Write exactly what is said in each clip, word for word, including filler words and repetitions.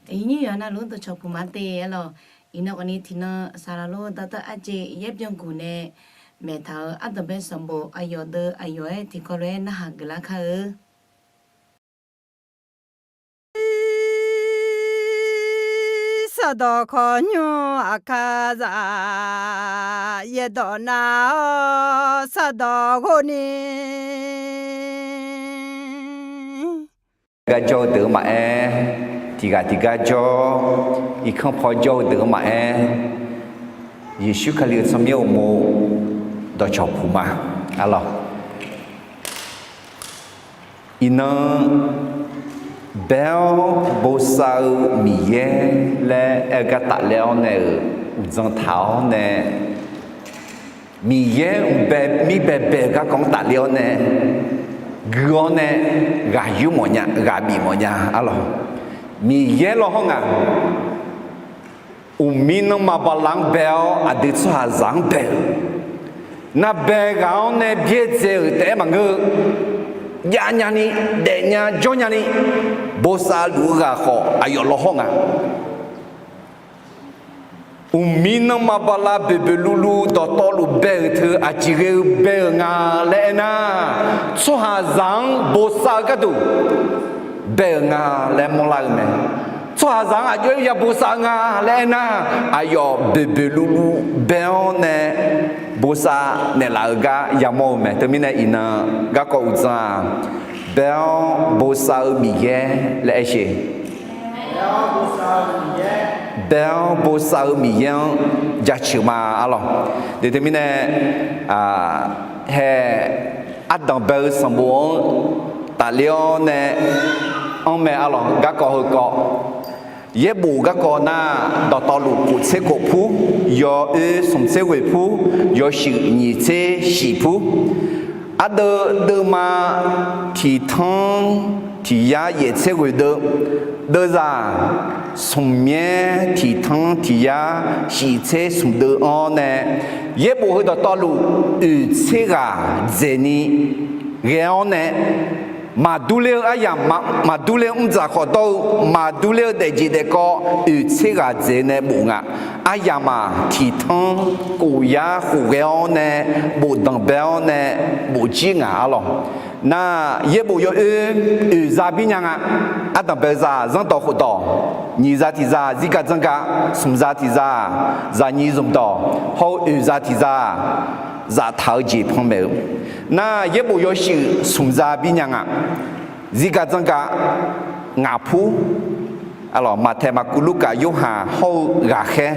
Iqnyir yawqha navluf-anr dawqcawq puq ma te aer lawq. Iqnan khawfni tiqnan saqlaq lor dawrtawv arjeq yaer byanguq nae maeqtaq-euq ardanqbae sanqbof aqyawf deuv aqyawf-aer tiqkawv lof-aer narhaq geuflar kar-eu. Sardawq kawqnymr aqkar zaq, yaerdawq nav-awr sardawq ghov ni. Gar jawr-eu deuq-anr maqaer, tiqghaq tiqgar jawr, irkanr paw jawr-eu deuq-anr maqaer, Yeqsur Kali-euq tsawrmyanr uqmov dawqcawq puq ma. Arlawq, iqnan bae-awr bosav-eu Miqyaer laer aer-eu gar tafler-awr nae-euq uqdzan taq-awr nae, Miqyaer mqbae mirbae bae-eu garkawv-anr tafler-awr nae, gui-awr nae ghaq yoer mawfnya, ghaq bif mawfnya. Arlawq, Miqyaer lawr hawr nga. Uqmir nanrma bala-anr bae-awr aqdui tsawrhaqzaq-anr bae-eu, narbae ghaq-awr nae byaerdzae-euq taef-aer maqngeur-eu, javnya ni, daefnya jawrnya ni bosav luf-eu ghaq khawf aqyawf lawr hawr nga. Uqmir nanrma bala boeqboeq luvluv dawqtawvluf bae-euq teu aqjeq ghae-eu bae-euq nga laer aernar, tsawrhaqzaq-anr bosav-eu gharduq bae-euq nga laer mawrlar-eu mae. Tsawrhaqzaq-anr aqjox-aer ya bosav-eu nga laer aernar, aqyawf boeqboeq luvluv bae-awr nae bosav naeqlaf-eu gar yamawr-eu mae. Teumirnae iqnan garkawv uqdzan-aq, bae-awr bosav-eu Miqyaer laer aer sheq. Bae-awr bosav-eu Miqyaer-anr jaceuq ma. Arlawq, de teumirnae hae, ardanq bae-eu sanqbof-anr tafler-awr nae anr mae. Arlawq, garkawv heukawv yaerbof garkawv nar, dawqtawvluf kof tser kof pur, yawoer smq tser ghoeq pur, yawshuif nyiq tser shiq pur. Ardeuv deuvma tiq tanr tiq yar yaef tser ghoeq deuv, deuvzaq smq myaer tiq tanr tiq yar shiq tser smq deuv-anr nae, yaerbof heu dawqtawvluf oeq tser ghaq dzaeqni ghae-awr nae, maqdur ler-eu aryamq, maqdur ler-eu mrdzaq khawf dawr-eu, maqdur ler-eu daefjeq daefkawv oeq tser ghaq dzaeq nae bof nga. Aryamq-aq tiq tanr kof yar khof ghae-awr nae, bofdanq bae-awr nae, bofjir ngaq. Arlawq, nar yaerbof yawoer oeq za bir nya nga. Ardanq bae-eu zaq zanrdawq khofdawq, nyiq za tiq za zirgaq dzanrgaq, smq za tiq za zaqnyiq zmqdawq, hawr-eu oeq za tiq za zaftaq-eu jeq panmaeq-eu. Nar yaerbof yawshuif smq za bir nya nga. Zirgaq dzanrgaq ngaq pur, arlawq, Maqtaeq, Maqkuv, Lurkaf, Yorhaq hawr-eu ghaqkhaer.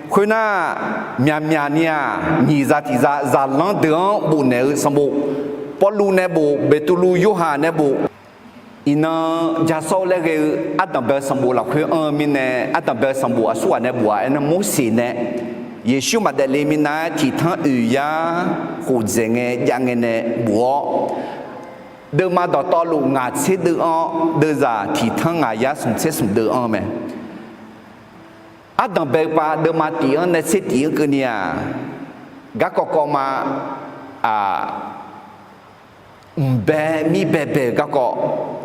Khoernar, myaqmyaq ni-aq, nyiq za tiq za zaqlanr deuq-anr bofnaeq-eu sanqbof, Pawrluv nae bof, Beqtuvluv, Yorhaq nae bof, iqnan ja sawr-eu laer ghae-eu ardanq bae-eu sanqbof lafkhoer anr-eu mirnae, ardanq bae-eu sanqbof aqsurghaq nae bof-a aernar, Morseq nae Yeqsur maqdaefle minav-aer tiq tanr oeq yar khof dzaeq ngae jav ngae nae bof-awr, deuvma dawqtawvluf ngaq tser deuv-anr, deuvzaq tiq tanr ngaq yar smq tser smq deuv-anr mae. Ardanq bae-eu pav deuvma tif-anr nae tser tif-anr keuvni-aq, garkawv kawv ma, aq, mqbae mir baebae-euq garkawv,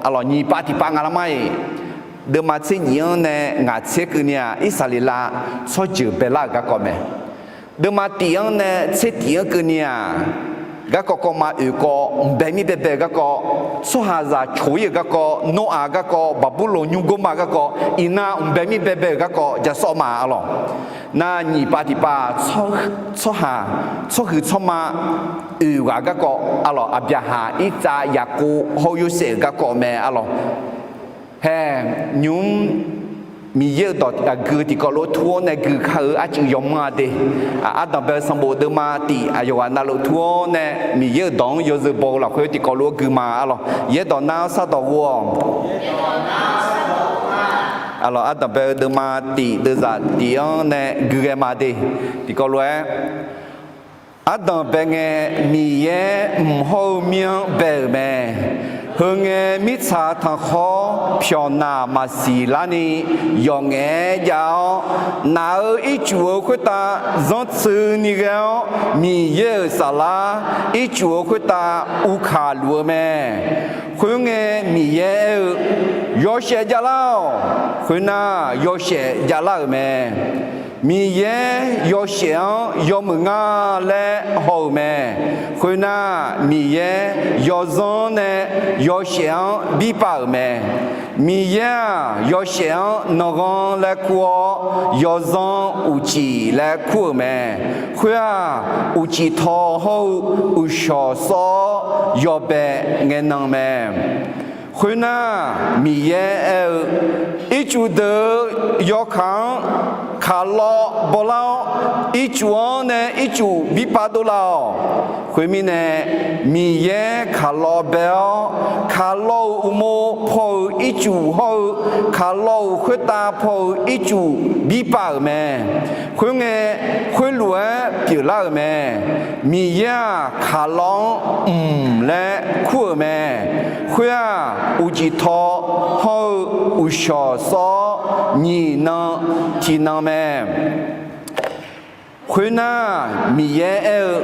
arlawq, nyiq pav tiq pav nga lar mar-iq, deuvma tser nyif-anr nae ngaq tser keuvni-aq, Irsaqleqlav tsawrjeuq baelar-euq garkawv mae. Deuvma tif-anr nae tser tif-anr keuvni-aq, garkawv kawv ma oeq kawv mqbae mir baebae-euq garkawv, tsawrhaqzaq coq-ir-euq garkawv, Noraq garkawv, Baqburloq nymrgor ma garkawv, iqnan mqbae mir baebae-euq garkawv ja sawr ma, arlawq. Nar nyiq pav tiq pav, tsawrhaq, tsawrhuiq tsawrma oeq ghaq garkawv, arlawq, Aqbyaqhaq, Irtsav, Yaqkov hawr-eu Yorsaev-euq garkawv mae, arlawq. Hae, nymq-mr Miqyaer-euq dawq aqgeu tiqkawv lof-aer tur-awr nae gui kar-eu arcuiv yawmanr-a de. Ardanq bae-eu sanqbof deuvma tif aqyawf ghaq navluf tur-awr nae Miqyaer-euq dawq-anr yawzeu baw-eu lafkhoer tiqkawv lof-aer gui ma, arlawq. Yaerdawq nar-awr sardawq ghov-awq. Arlawq, ardanq bae-eu deuvma tif deuvzaq tif-anr nae gui ghae ma de. Tiqkawv lof-aer, ardanq bae ngae Miqyaer mq hawr-eu mir-anr bae-euq mae. Heungae, mirtsaq tanqkhawr pyawqnaq maqsiq larni yawqngaef-aer jav-awr, naf-euq ircuf-euq khoertav zanrtsui ni ghae-awr, Miqyaer-euq saflar ircuf-euq khoertav uvkaq luf-eu mae. Khoerngae, Miqyaer aer-eu, Yawshaef javlar-awq. Khoernar, yawshaef javlar-euq mae. Miqyaer yawshaef-anr yawmuiq nga laer haw-euq mae. Khoernar, Miqyaer yawzanr nae yawshaef-anr birpav-euq mae. Miqyaer-aq, yawshaef-anr nanghanr laer kur-awr, yawzanr uqcif laer kur-euq mae. Khoer-aq, uqcif taw hawr-eu uqshawq sawr-awr yawbae ngaenan mae. Khoernar, Miqyaer aer-eu, Ircuf deuq-euq yawkaq-anr kaqlawv bawlar-awr, ircuf-anr nae ircuf birpav dovlar-awq. Khoermirnae, Miqyaer kaqlawv bae-awr, kaqlawv-euq uqmov paw-euq ircuf hawr-eu, kaqlawv-euq khoertav paw-euq ircuf birpav-euq mae. Khoerngae, khoerlof-aer pyeuflar-euq mae. Miqyaer-aq, kaqlawv-anr mq laer kur-euq mae. Khoer-aq, uqcif taw hawr-eu uqshawq sawr-awr nyiq nan tiq nan mae. Khoernar, Miqyaer aer-eu,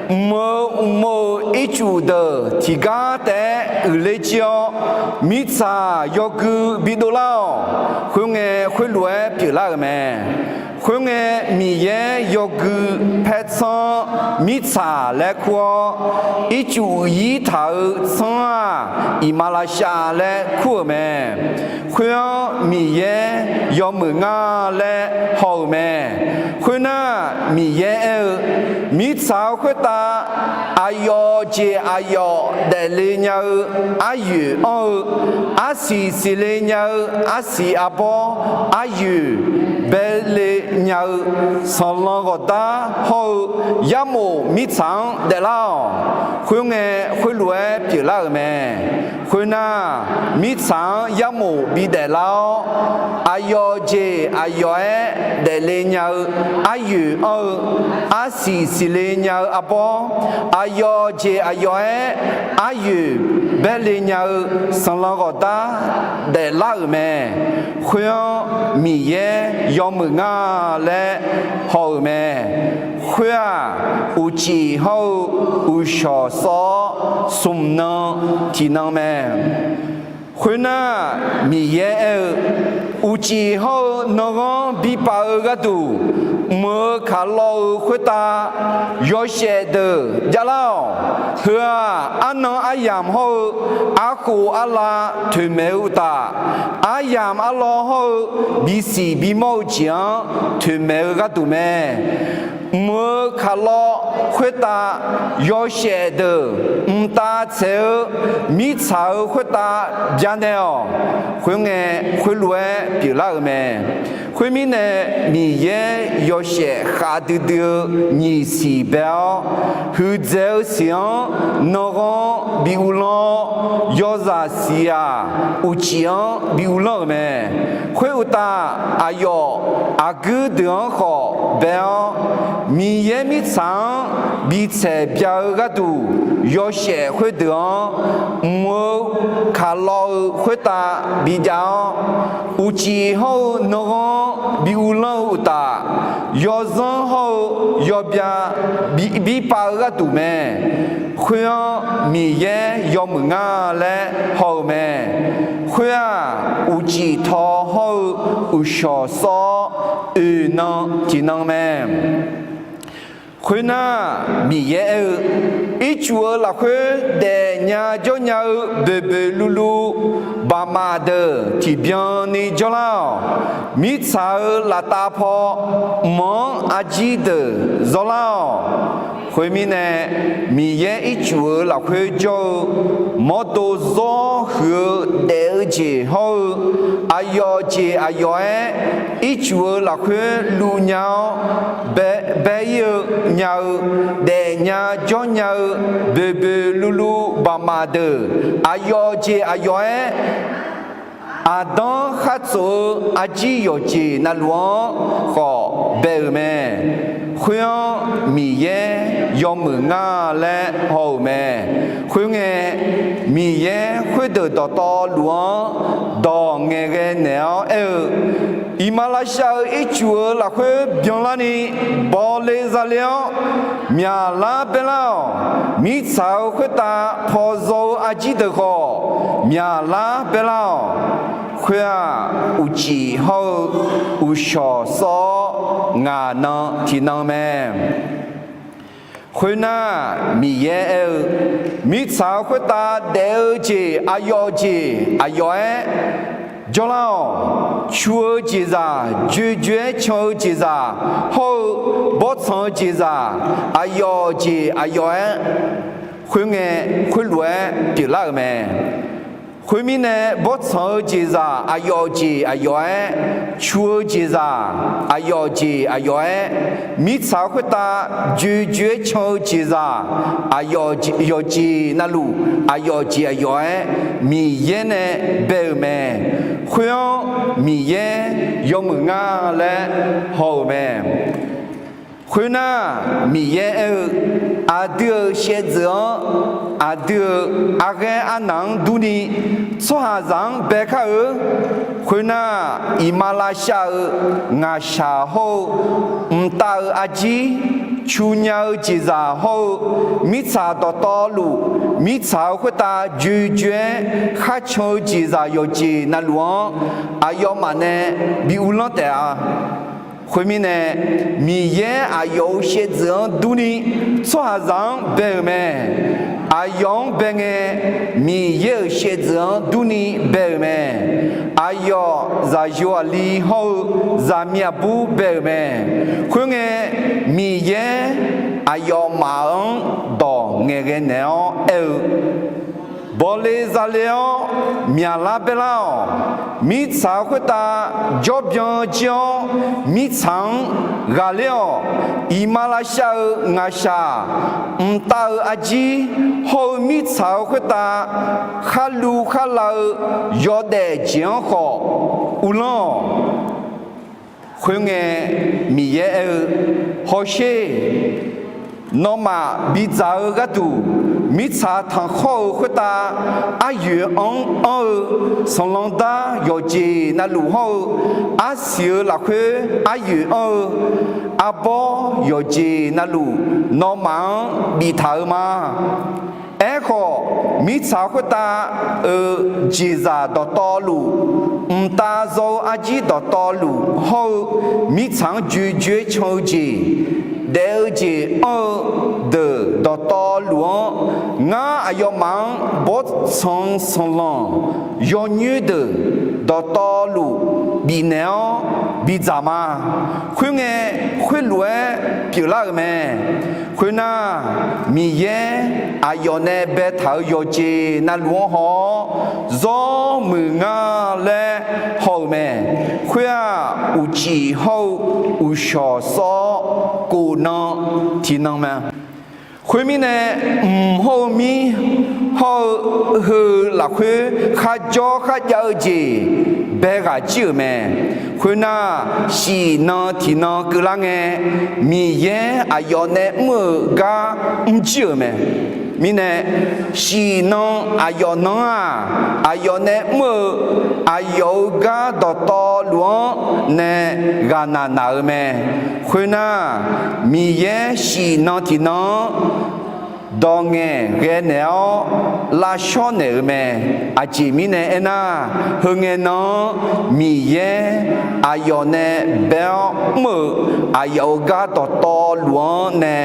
Mq-euq uqmov-euq ircuf deuq tiqgar taef-aer uiqler jir-awr, mirtsaq yawgui bidov lar-awq. Khoerngae, khoerlof-aer pyeuflar-euq mae. Khoerngae, Miqyaer yawgui paertsanr-anr mirtsaq laer kur-awr, ircuf uiqyir taq-euq tsanr-aq, iqmalavshav laer kur-euq mae. Khoer-anr Miqyaer yawmuiq nga laer haw-euq mae. Khoernar, Miqyaer aer-eu, Mirtsaq-euq khoertav aqyawf jeq aqyawf daefle nya-eu aryoeq anr-eu, arsiq siqle nya-eu arsiq arbawr, aryoeq baele nya-eu, sanqlanq ghawqdar hawr-eu yarmof mirtsaq-anr daeflar-awq. Khoerngae, khoerlof-aer pyeuflar-euq mae. Khoernar, mirtsaq-anr yarmof bidaef lar-awr, aqyawf jeq aqyawf-aer daefle nya-eu aryoeq anr-eu, arsiq siqle nya-eu arbawr, aqyawf jeq aqyawf-aer aryoeq baele nya-eu sanqlanq ghawqdar daeflar-euq mae. Khoer-anr Miqyaer yawmuiq nga laer haw-euq mae. Khoer-aq, uqcif hawr-eu uqshawq sawr-awr smq nan tiq nan mae. Khoernar, Miqyaer aer-eu, Uqcif hawr-eu nanghanr bipav-eu gharduq, mq-euq kaqlawv-euq khoertav yawshaef deuq javlar-awq. Heu-aq, arnan aryamq hawr-eu arkhof arlav toeqmaeq-eu uqtaf, aryamq arlawr hawr-eu bisiq bimawr-eu jeq-anr toeqmaeq-eu gharduq mae. Mq-euq kaqlawv khoertav yawshaef deuq mqtav tsaeq-eu mirtsaq-euq khoertav byanaeq-awq. Khoerngae, khoerlof-aer pyeuflar-euq mae. Khoermirnae, Miqyaer yawshaef khavdui dui-eu nyiq siq bae-awr, huiqdzaeq-eu siq-anr nanghanr bi uvlanr-awr, yawzaq siq-aq, uqcif-anr bi uvlanr-euq mae. Khoeruqtaf, aqyawf aqguir deuq-anr khawf bae-awr, Miqyaer mirtsaq-anr bitsaeq bya-eu gharduq, yawshaef khoerdeuq-anr mq-eu kaqlawv-eu khoertav bijav-awr, uqcif hawr-eu nanghanr bi uvlanr-eu uqtaf, yawzanr hawr-eu yawbya bi, bipav-eu gharduq mae. Khoer-anr Miqyaer yawmuiq nga laer haw-euq mae. Khoer-aq, uqcif taw hawr-eu uqshawq sawr-awr oeq nan tiq nan mae. Khoernar, Miqyaer aer-eu, Ircuf-eu lafkhoer daefnya jawrnya-eu boeqboeq luvluv baqmaf deuq tiqbyan ni jawrlar-awq. Mirtsaq-euq laftav paw mq-anr arjir deuq zawrlar-awq. Khoermirnae, Miqyaer ircuf-eu lafkhoer jawr-eu mawrdo zawr huiq-eu daef-eu jeq hawr-eu, aqyawf jeq aqyawf-aer ircuf-eu lafkhoer luvnya-awr, bae, bae ir-eu nya-eu, daefnya jawrnya-eu boeqboeq luvluv baqmaf deuq, aqyawf jeq aqyawf-aer aqdanr khar tsof-eu arjir yawqjeq navluf-anr khawf bae-euq mae. Khoer-anr Miqyaer yawmuiq nga laer haw-euq mae. Khoerngae, Miqyaer deuq dawqtawvluf-anr dawq ngaeqghae naeq-awr aer-eu, iqmalavshav-euq ircuf-eu lafkhoer byanlarni, bawle zale-awr myaqlar baerlar-awq. Mirtsaq-euq khoertav pawqzaw-eu arjir deuq khawf myaqlar baerlar-awq. Khoer-aq, uqcif hawr-eu uqshawq sawr-awr ngaq nan tiqnan mae. Khoernar, Miqyaer aer-eu, mirtsaq-euq khoertav daef-eu jeq aqyawf jeq aqyawf-aer jawrlar-awq. Cu-eu jeqzaq, joejoe-aer can-eu jeqzaq hawr-eu, bawrtsanq-eu jeqzaq aqyawf jeq aqyawf-aer, khoerngae, khoerlof-aer pyeuflar-euq mae. Khoermirnae, bawrtsanq-eu jeqzaq aqyawf jeq aqyawf-aer, cu-eu jeqzaq aqyawf jeq aqyawf-aer, mirtsaq-euq khoertav joejoe-aer can-eu jeqzaq aqyawf jeq, yawqjeq navluf aqyawf jeq aqyawf-aer, Miqyaer nae bae-euq mae. Khoer-anr Miqyaer yawmuiq nga laer haw-euq mae. Khoernar, Miqyaer aer-eu, aqdui-euq shaevdzeuf-anr, aqdui-euq arghaer arnaq-anr durni, tsawrhaqzaq-anr bae kar-eu. Khoernar, iqmalavshav sha-eu ngaqshaq hawr-eu, mqtav-eu arjir, cu nya-eu jeqzaq hawr-eu, mirtsaq dawqtawvluf, mirtsaq-euq khoertav joejoe-aer kharcan-eu jeqzaq yawqjeq navluf-anr, aqyawfmaf nae bi uvlanr taef-a. Khoermirnae, Miqyaer aqyawf-euq shaevdzeuf-anr durni, tsawrhaqzaq-anr bae-euq mae. Aqyawf-anr bae ngae, Miqyaer-euq shaevdzeuf-anr durni bae-euq mae. Aqyawf zaqyo aqli hawr-eu zaqmiq aqbur bae-euq mae. Khoerngae, Miqyaer aqyawfmaf-anr dawq ngaeqghae naeq-awr aer-eu, bawle zale-awr myaqlar baerlar-awq. Mirtsaq-euq khoertav jawrbyan jir-awr, mirtsaq-anr ghaqler-awq. Iqmalavshav-eu ngaqshaq, mqtav-eu arjir hawr-eu mirtsaq-euq khoertav kharluv kharlav-eu yawdaef jeq-anr khawf uvlanr-awq. Khoerngae, Miqyaer aer-eu, hawsher. Nawmaf bidzaq-eu gharduq, mirtsaq tanqkhawr-euq khoertav aryoeq anr anr-eu, sanqlanq dar yawqjeq navluf hawr-eu, arsiq-eu lafkhoer aryoeq anr-eu, arbawr yawqjeq navluf nawmaf-anr biftaq-eu ma. Aerkhawf, mirtsaq khoertav-euq jeqzaq dawqtawvluf, mqtav zaw-eu arjir dawqtawvluf hawr-eu, mirtsaq-anr joejoe-aer can-eu jeq, daef-eu jeq anr-eu deuq dawqtawvluf-anr, ngar aqyawfmaf-anr bawrtsanq sanqlanq yawnyoer deuq dawqtawvluf bifnaeq-awr bidzaq ma. Khoerngae, khoerlof-aer pyeuflar-euq mae. Khoernar, Miqyaer aqyawf nae baetaq-euq yawqjeq navluf-anr haw-awr, zawr muiq nga laer haw-euq mae. Khoer-aq, uqcif hawr-eu uqshawq sawr-awr, kofnan tiqnan mae. Khoermirnae, mq hawr-eu mir hawr-eu heu lafkhoer kharjawr kharjav-eu jeq bae ghaq jir-euq mae. Khoernar, shif nan tiqnan keuvlar ngae, Miqyaer aqyawf nae mr-euq gar mr jir-euq mae. Mirnae, shif nan aqyawf nan-aq, aqyawf nae mr-eu aqyawf-euq gar dawqtawvluf-anr nae ghaqnaq naq-euq mae. Khoernar, Miqyaer shif nan tiqnan-anr dawq ngaeqghae naeq-awr lavshawr naeq-euq mae. Aqjeq mirnae aernar, heu ngae nan-anr Miqyaer aqyawf nae bae-awr mr-euq aqyawf-euq gar dawqtawvluf-anr nae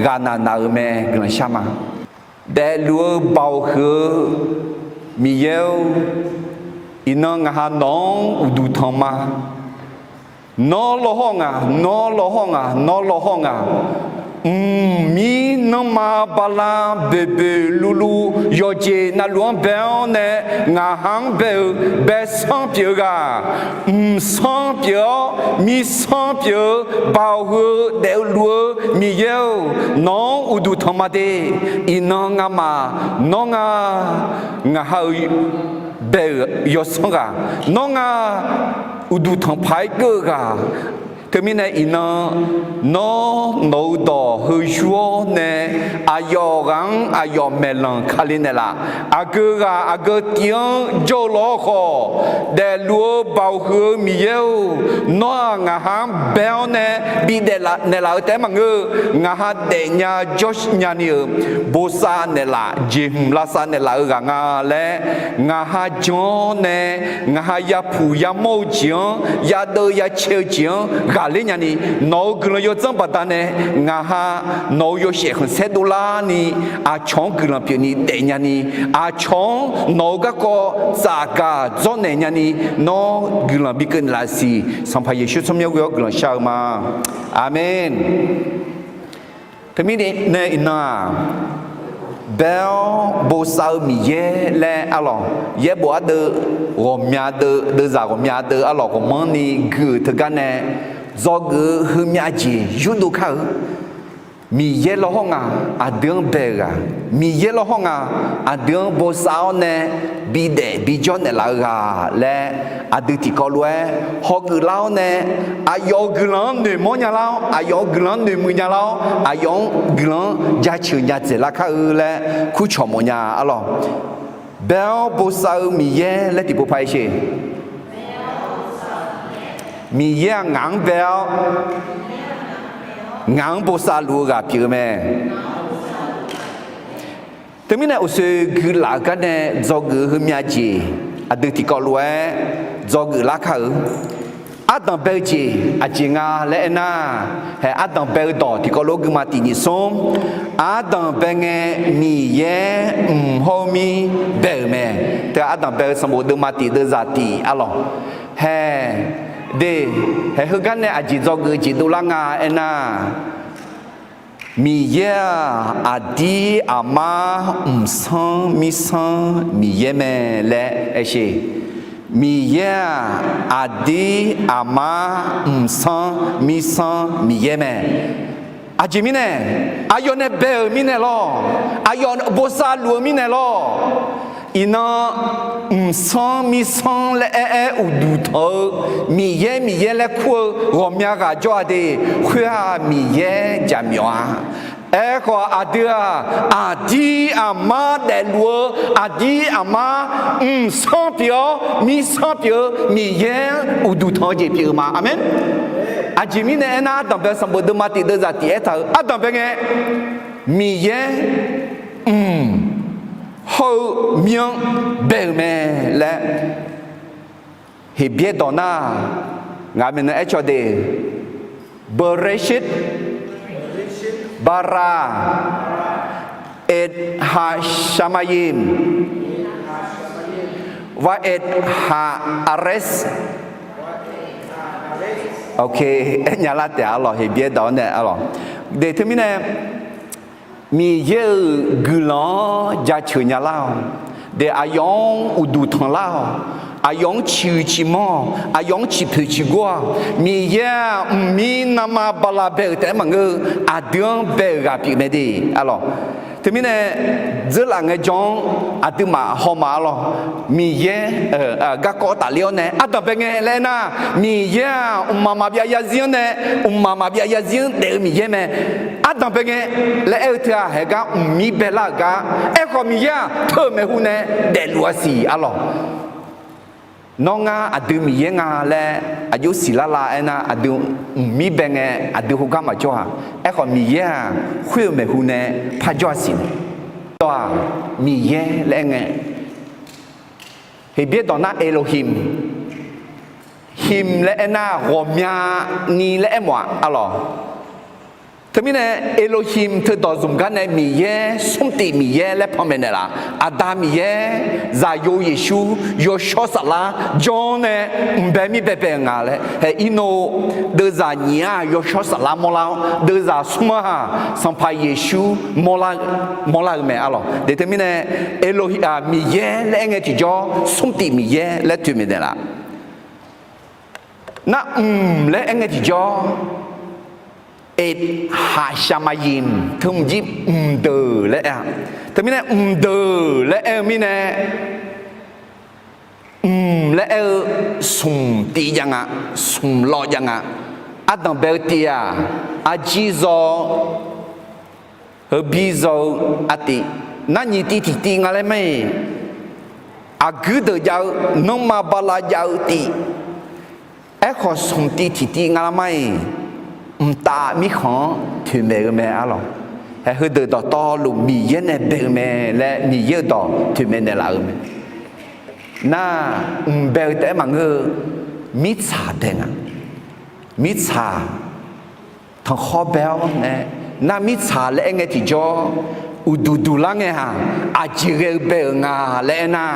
ghaqnaq naq-euq mae. Guiqlanq shar ma. Daefluf-eu baoq huiq-eu Miqyaer-or, iqnan ngaq ha nawq-anr uqduq tanq ma. Nawr lawhawr ngaq, nawr lawhawr ngaq, nawr lawhawr ngaq. Mqmir nanrma bala boeqboeq luvluv yawqjeq navluf-anr bae-awr nae ngaq ha-anr bae-eu baesanr pyeuf-eu ghaq, mqsanr pyeuf-awr mirsanr pyeuf-eu baoq huiq-eu daefluf-eu Miqyaer-or, nawq-anr uqduq tanq ma de. Iqnan ngamaf nawr nga, ngaq ha-euq bae-euq yawsanr ghaq, nawr nga, uqduq tanq paq-aer geur-eu ghaq, Teumirnae iqnan, nawr nawq-eu dawq heu yur-awr nae, aqyawf ghaq-anr aqyawf maeqlanq kali naeqlaf. Aqgeu ghaq aqgeu tiv-anr jawr-eu lof-awr khawf, daefluf-eu baoq huiq-eu Miqyaer-or, nawr-aq ngaq ha-anr bae-awr nae bidaef naeqlaf-eu taef-aer maqngeur. Ngaq ha daefnya jawr nyani-euq bosav naeqlaf, jeqhmq lavsav naeqlaf-eu ghaq nga laer, ngaq ha jan-awr nae, ngaq ha yapuq yamawr-eu jeq-anr, yadeuv yacae-eu jeq-anr ghaqler nyani, nawq-euq guiqlanq yawdzanr baqdanae, ngaq ha nawq-euq yawshaef khanqsaer dovlarni, aqcawq-anr guiqlanq pyeufni daefnyani, aqcawq-anr nawq-euq garkawv tsafgaq dzawrnaeq nyani, nawr guiqlanq bikeuv naeqlaf siq. Sanqpaq Yeqsur tsawrmyanr ghoe-awr guiqlanq shar-eu ma. Aqmeq. Teumirnae iqnan-aq, bae-awr bosav-eu Miqyaer laer arlawq, yaerbof ardeuv ghawqmya deuv, deuvzaq ghawqmya deuv arlawq, ghawqmanrni gui-euq teugar nae, dzawgeuf-eu heumyav jeq yurdov kar-eu. Miqyaer lawrhawr nga, aqdui-anr bae-euq ghaq, Miqyaer lawrhawr nga, aqdui-anr bosav-awr nae bidaef bijawr naeqlaf-eu ghaq laer, aqdui tiqkawv lof-aer hawgeuf lar-awr nae, aqyawf-euq guiqlanq-anr noeqmawr nya lar-awr, aqyawf-euq guiqlanq-anr noeqmuiq nya lar-awr, aqyawf-anr guiqlanq-anr jaceuq nya dzaeqlar kar-eu laer kurcawq mawf nya arlawq. Bae-awr bosav-eu Miqyaer laer tiqpov paq-aer sher. Miqyaer-aq ngaq-anr bae-awr, ngaq-anr bosav luf-eu ghaq pyeuf-eu mae. Teumirnae uqshoe guilaf-euq gar nae dzawgeuf-eu heumyav jeq aqdui tiqkawv lof-aer dzawgeuf lar kar-eu. Ardanq bae-eu jeq aqjeq nga laer aernar, hae ardanq bae-eu dawq tiqkawv lof-aer guima tiq nyiq smr. Ardanq bae ngae Miqyaer mq hawr-eu mir bae-euq mae. Teu ardanq bae-eu sanqbof deuvma tiq deuvzaq tiq arlawq. Hae, de, hae heugar nae aqjeq dzawgeuf-eu jeq dovlar nga aernar, Miqyaer-aq aqdir aqmar mqsanr mirsanr Miqyaer mae laer aer sher. Miqyaer-aq aqdir aqmar mqsanr mirsanr Miqyaer mae. Aqjeq mirnae, aqyawf nae bae-euq mirnae lawr, aqyawf bosav luf-eu mirnae lawr. Iqnan mqsanr mirsanr laer aer-aer uqduq tanq-eu Miqyaer Miqyaer laer kur-eu ghawqmya ghaq jawr-a de, khoer-aq Miqyaer jaqmyawf-a. Aerkhawf aqdui-aq aqdir aqmar daefluf-eu aqdir aqmar mqsanr pyeuf-awr mirsanr pyeuf-eu Miqyaer uqduq tanq-eu jeq pyeuf-eu ma. Aqmeq. Aqjeq mirnae aernar, ardanq bae sanqbof deuvma tiq deuvzaq tiq aertaq-euq ardanq bae ngae Miqyaer mq hawr-eu mir-anr bae-euq mae laer Heqbyaer dawq nar, ngaq maeqnan aercaw de, Bereshit bara et ha shamayim va et ha ares. Ok, aer nya lar taef arlawq, Heqbyaer dawq-anr nae arlawq. De teumirnae Miqyaer-euq guiqlanq-anr jaceuq nya lar-awq. De aqyawf-anr uqduq tanq lar-awq. Aqyawf-anr ciqhuiq ciqmanr-awq. Aqyawf-anr ciqpoeq ciqgor-awq. Miqyaer-aq mqmir navma bala bae-euq taef-aer maqngeur-eu, aqdui-anr bae-euq ghaq pyeuf mae de arlawq. Teumirnae dzeurlaf ngae jan-anr aqduimaf hawma arlawq. Miqyaer garkawv tafler-awr nae ardanq bae ngae laer aernar, Miqyaer-aq mqmaq maqbyav yarzir-anr nae, mqmaq maqbyav yarzir-anr daef-eu Miqyaer mae. Ardanq bae ngae laer aer-eu teu-aq, haegar mqmir baelar-euq gar. Aerkhawf Miqyaer-aq teu maeqhu nae daefluf-a siq arlawq. Nawr ngar aqdui Miqyaer nga laer aqjox siqlar la aernar, aqdui mqmir bae ngae aqdui heugar maqjawr-aq. Aerkhawf Miqyaer-aq khoer-eu maeqhu nae parjawr-a siq. Dawq-aq Miqyaer laer aer ngae, Heqbyaer dawq nar Elohim, him laer aernar ghawqmyani laer aermawf-aq arlawq. Teumirnae Elohim teudawq zmq gar nae Miqyaer, smrtif Miqyaer laer panmaeq naeqlaf. Aqda Miqyaer, Zaqyo Yeqsur, Yawshawr Saflar janr nae mqbae mir baebae-eu nga laer. Hae irnov deuvzaq nyiq-aq Yawshawr Saflar mawrlar-awr, deuvzaq smr-aq Sanqpaq Yeqsur mawrlar-eu mae arlawq. De teumirnae Elohi-aq Miqyaer laer aer ngae tiqjawr, smrtif Miqyaer laer toeqmaeq naeqlaf. Nar mq laer aer ngae tiqjawr, et haqshaqmaqyimq teumqjir mqdeuq laer aer-a. Teumirnae mqdeuq laer aer-eu mirnae, mq laer aer-eu smq tiv jav nga, smq lawv jav nga. Ardanq bae-eu tiv-aq, arjir zaw-eu, heubir zaw-eu artiv, narnyiq tiv tiqtiv nga laer mae. Aqguir deuq jav-eu, nanrma bala jav-eu tiv, aerkhawf smq tiv tiqtiv nga laer mae. Mqtav mirkhanq-anr toeqmaeq-eu mae arlawq. Hae heudeuq dawqtawvluf Miqyaer nae bae-eu mae laer Miqyaer-euq dawq toeqmaeq naeqlaf-eu mae. Nar, mq bae-eu taef-aer maqngeur-eu, mirtsaq bae nga. Mirtsaq tanqkhawr bae-awr nae, nar mirtsaq laer aer ngae tiqjawr, uqduq duq lar ngae-aq, aqjeq ghae-eu bae-euq nga laer aernar,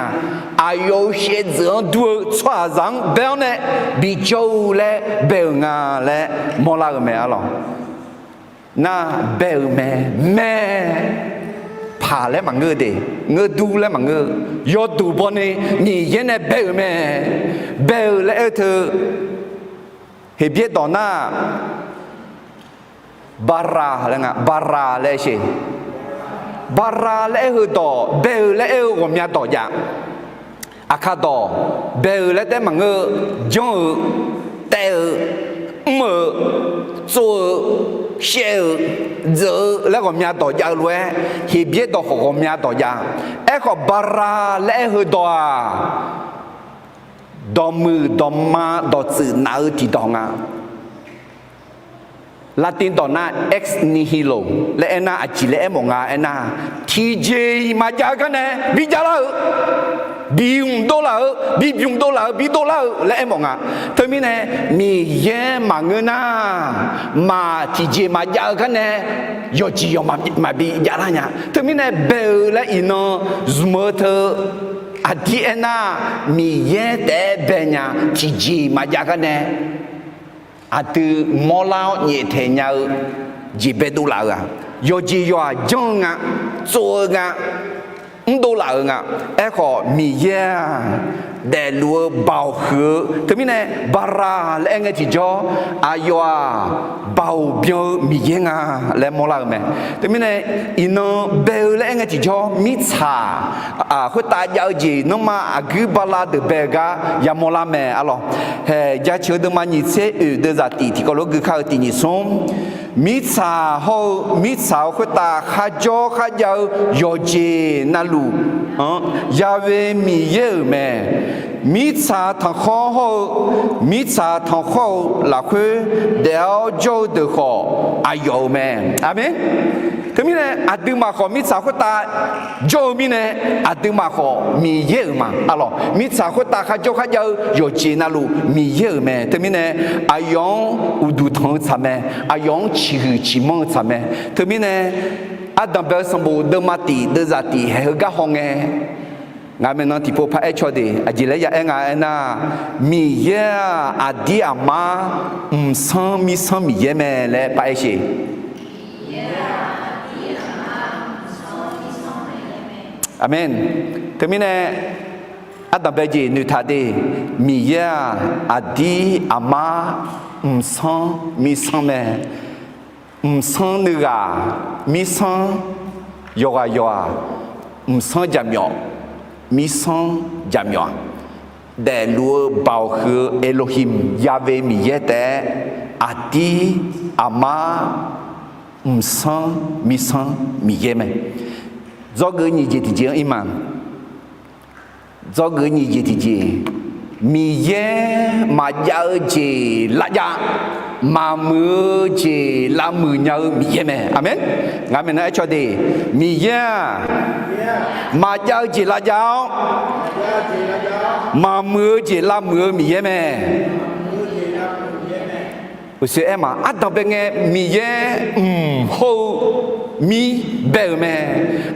aqyawf-euq shaevdzeuf-anr dur-eu tsawrhaqzaq-anr bae-awr nae bijawr-eu laer bae-euq nga laer mawrlar-eu mae arlawq. Nar, bae-euq mae, mae, paq laer maqngeur de, ngeur dur laer maqngeur-eu, yawduq bawni Miqyaer nae bae-euq mae. Bae-euq laer aer-eu teu, Heqbyaer dawq nar, bara laer nga, bara laer aer sheq. Bara laer aer-eu dawq, bae-euq laer aer-eu ghawqmya dawq jav. Aqkaq dawq, bae-euq laer taef-aer maqngeur-eu, janr-eu, taev-eu, mr-eu, tsov-eu, shaev-eu, dzeuq-eu laer ghawqmya dawq jav-eu lof-aer, Heqbyaer dawq khawf ghawqmya dawq jav. Aerkhawf, bara laer aer-eu dawq-aq, dawqmuiq dawqma dawqtsuif naf-eu tiqdawq nga. Latin dawq nar ex nihilo laer aernar, aqjeq laer aermawf nga aernar, tiqjeq-iq maqjav-eu garnae bijav lar-euq, bimq dovlaf-eu, bibymq dovlaf-eu, bidov lar-eu laer aermawf nga. Teumirnae, Miqyaer maqngeur nar, maq tiqjeq maqjav-eu garnae yawqjeq yawq maqbi jav lar nya. Teumirnae, bae-eu laer iqnan zmq-eu teu aqdir aernar, Miqyaer taef-aer bae nya, tiqjeq maqjav garnae aqdui mawrlar-awr nyaeftaeq nya-eu jeq baedov laf-eu-aq, yawqjeq yawq-aq janr-eu nga, tsov-eu nga, mrdov laf-euq nga. Aerkhawf, Miqyaer-aq, daefluf-eu baoq huiq-eu, teumirnae, bara laer aer ngae tiqjawr, aqyawf-aq, baoq byan-eu Miqyaer nga laer mawrlar-eu mae. Teumirnae, iqnan bae-eu laer aer ngae tiqjawr, mirtsaq khoertav jav-eu jeq nanrma aqguir bala deuq bae-eu gar yamawr lar mae arlawq. Hae, jaceuq-eu deuvma nyiq tser oeq deuvzaq tif tiqkawv lof-aer gui kar-eu tiq nyiq smr. Mirtsaq hawr-eu, mirtsaq-euq khoertav kharjawr kharjav-eu yawqjeq navluf-anr, Ya'we Miqyaer-euq mae. Mirtsaq tanqkhawr hawr-eu, mirtsaq tanqkhawr-eu lafkhoer daef-awr jawr-eu deuq khawf, aqyawf-euq mae. Aqmeq. Teumirnae, aqduimaf khawf mirtsaq khoertav jawr-eu mirnae, aqduimaf khawf Miqyaer-euq ma arlawq. Mirtsaq khoertav kharjawr kharjav-eu yawqjeq navluf Miqyaer-euq mae. Teumirnae, aqyawf-anr uqduq tanq-eu tsaq mae. Aqyawf-anr ciqhuiq ciqmanr-eu tsaq mae. Teumirnae, ardanq bae-eu sanqbof deuvma tif deuvzaq tif haeq heugar hawngae, ngaq maeqnan tiqpov paraer caw de. Aqjeq laer ya aer nga aernar, Miqyaer-aq, aqdir aqmar mqsanr mirsanr Miqyaer mae laer paraer sheq. Aqmeq. Teumirnae, ardanq bae jeq noeqtaq de. Miqyaer-aq, aqdir aqmar mqsanr mirsanr mae. Mqsanr nuighaq mirsanr yawqghaq yawq-aq, mqsanr jaqmyawf mirsanr jaqmyawf-aq, daefluf-eu baoq huiq-eu Elohim Ya'we Miqyaer taef-aer, aqdir aqmar mqsanr mirsanr Miqyaer mae. Dzawgeuf nyiq jeq tiqjeq-anr ir ma. Dzawgeuf nyiq jeq tiqjeq, Miqyaer maqjav-eu jeq lavjav, maqmuiq-eu jeq lavmuiq nya-eu Miqyaer mae. Aqmeq. Ngaq maeqnan aer caw de. Miqyaer-aq, maqjav-eu jeq lavjav-awr, maqmuiq-eu jeq lavmuiq-eu Miqyaer mae. Uqshoe aer ma, ardanq bae ngae Miqyaer mq hawr-eu mir bae-euq mae.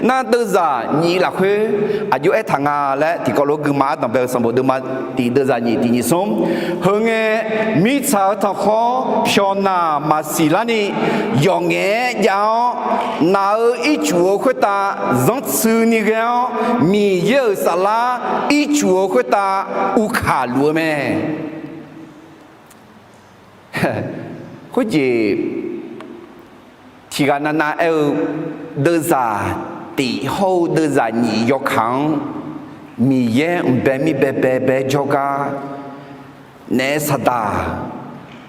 Nar deuvzaq nyiq lafkhoer aqjox aertaq nga laer tiqkawv lof-aer gui ma. Ardanq bae-eu sanqbof deuvma tif deuvzaq nyiq tiq nyiq smr. Heungae, mirtsaq-eu tanqkhawr pyawqnaq maqsiq larni yawqngaef-aer jav-awr, naq-euq ircuf-eu khoertav zanrtsuini ghae-awr, Miqyaer-euq saflar ircuf-eu khoertav uvkaq luf-eu mae. Khoerjeq tiqghaq navnav aer-eu, deuvzaq tif hawr-eu deuvzaq nyiq yawkaq-anr Miqyaer mqbae mirbae bae bae jawrgar naef saqdaq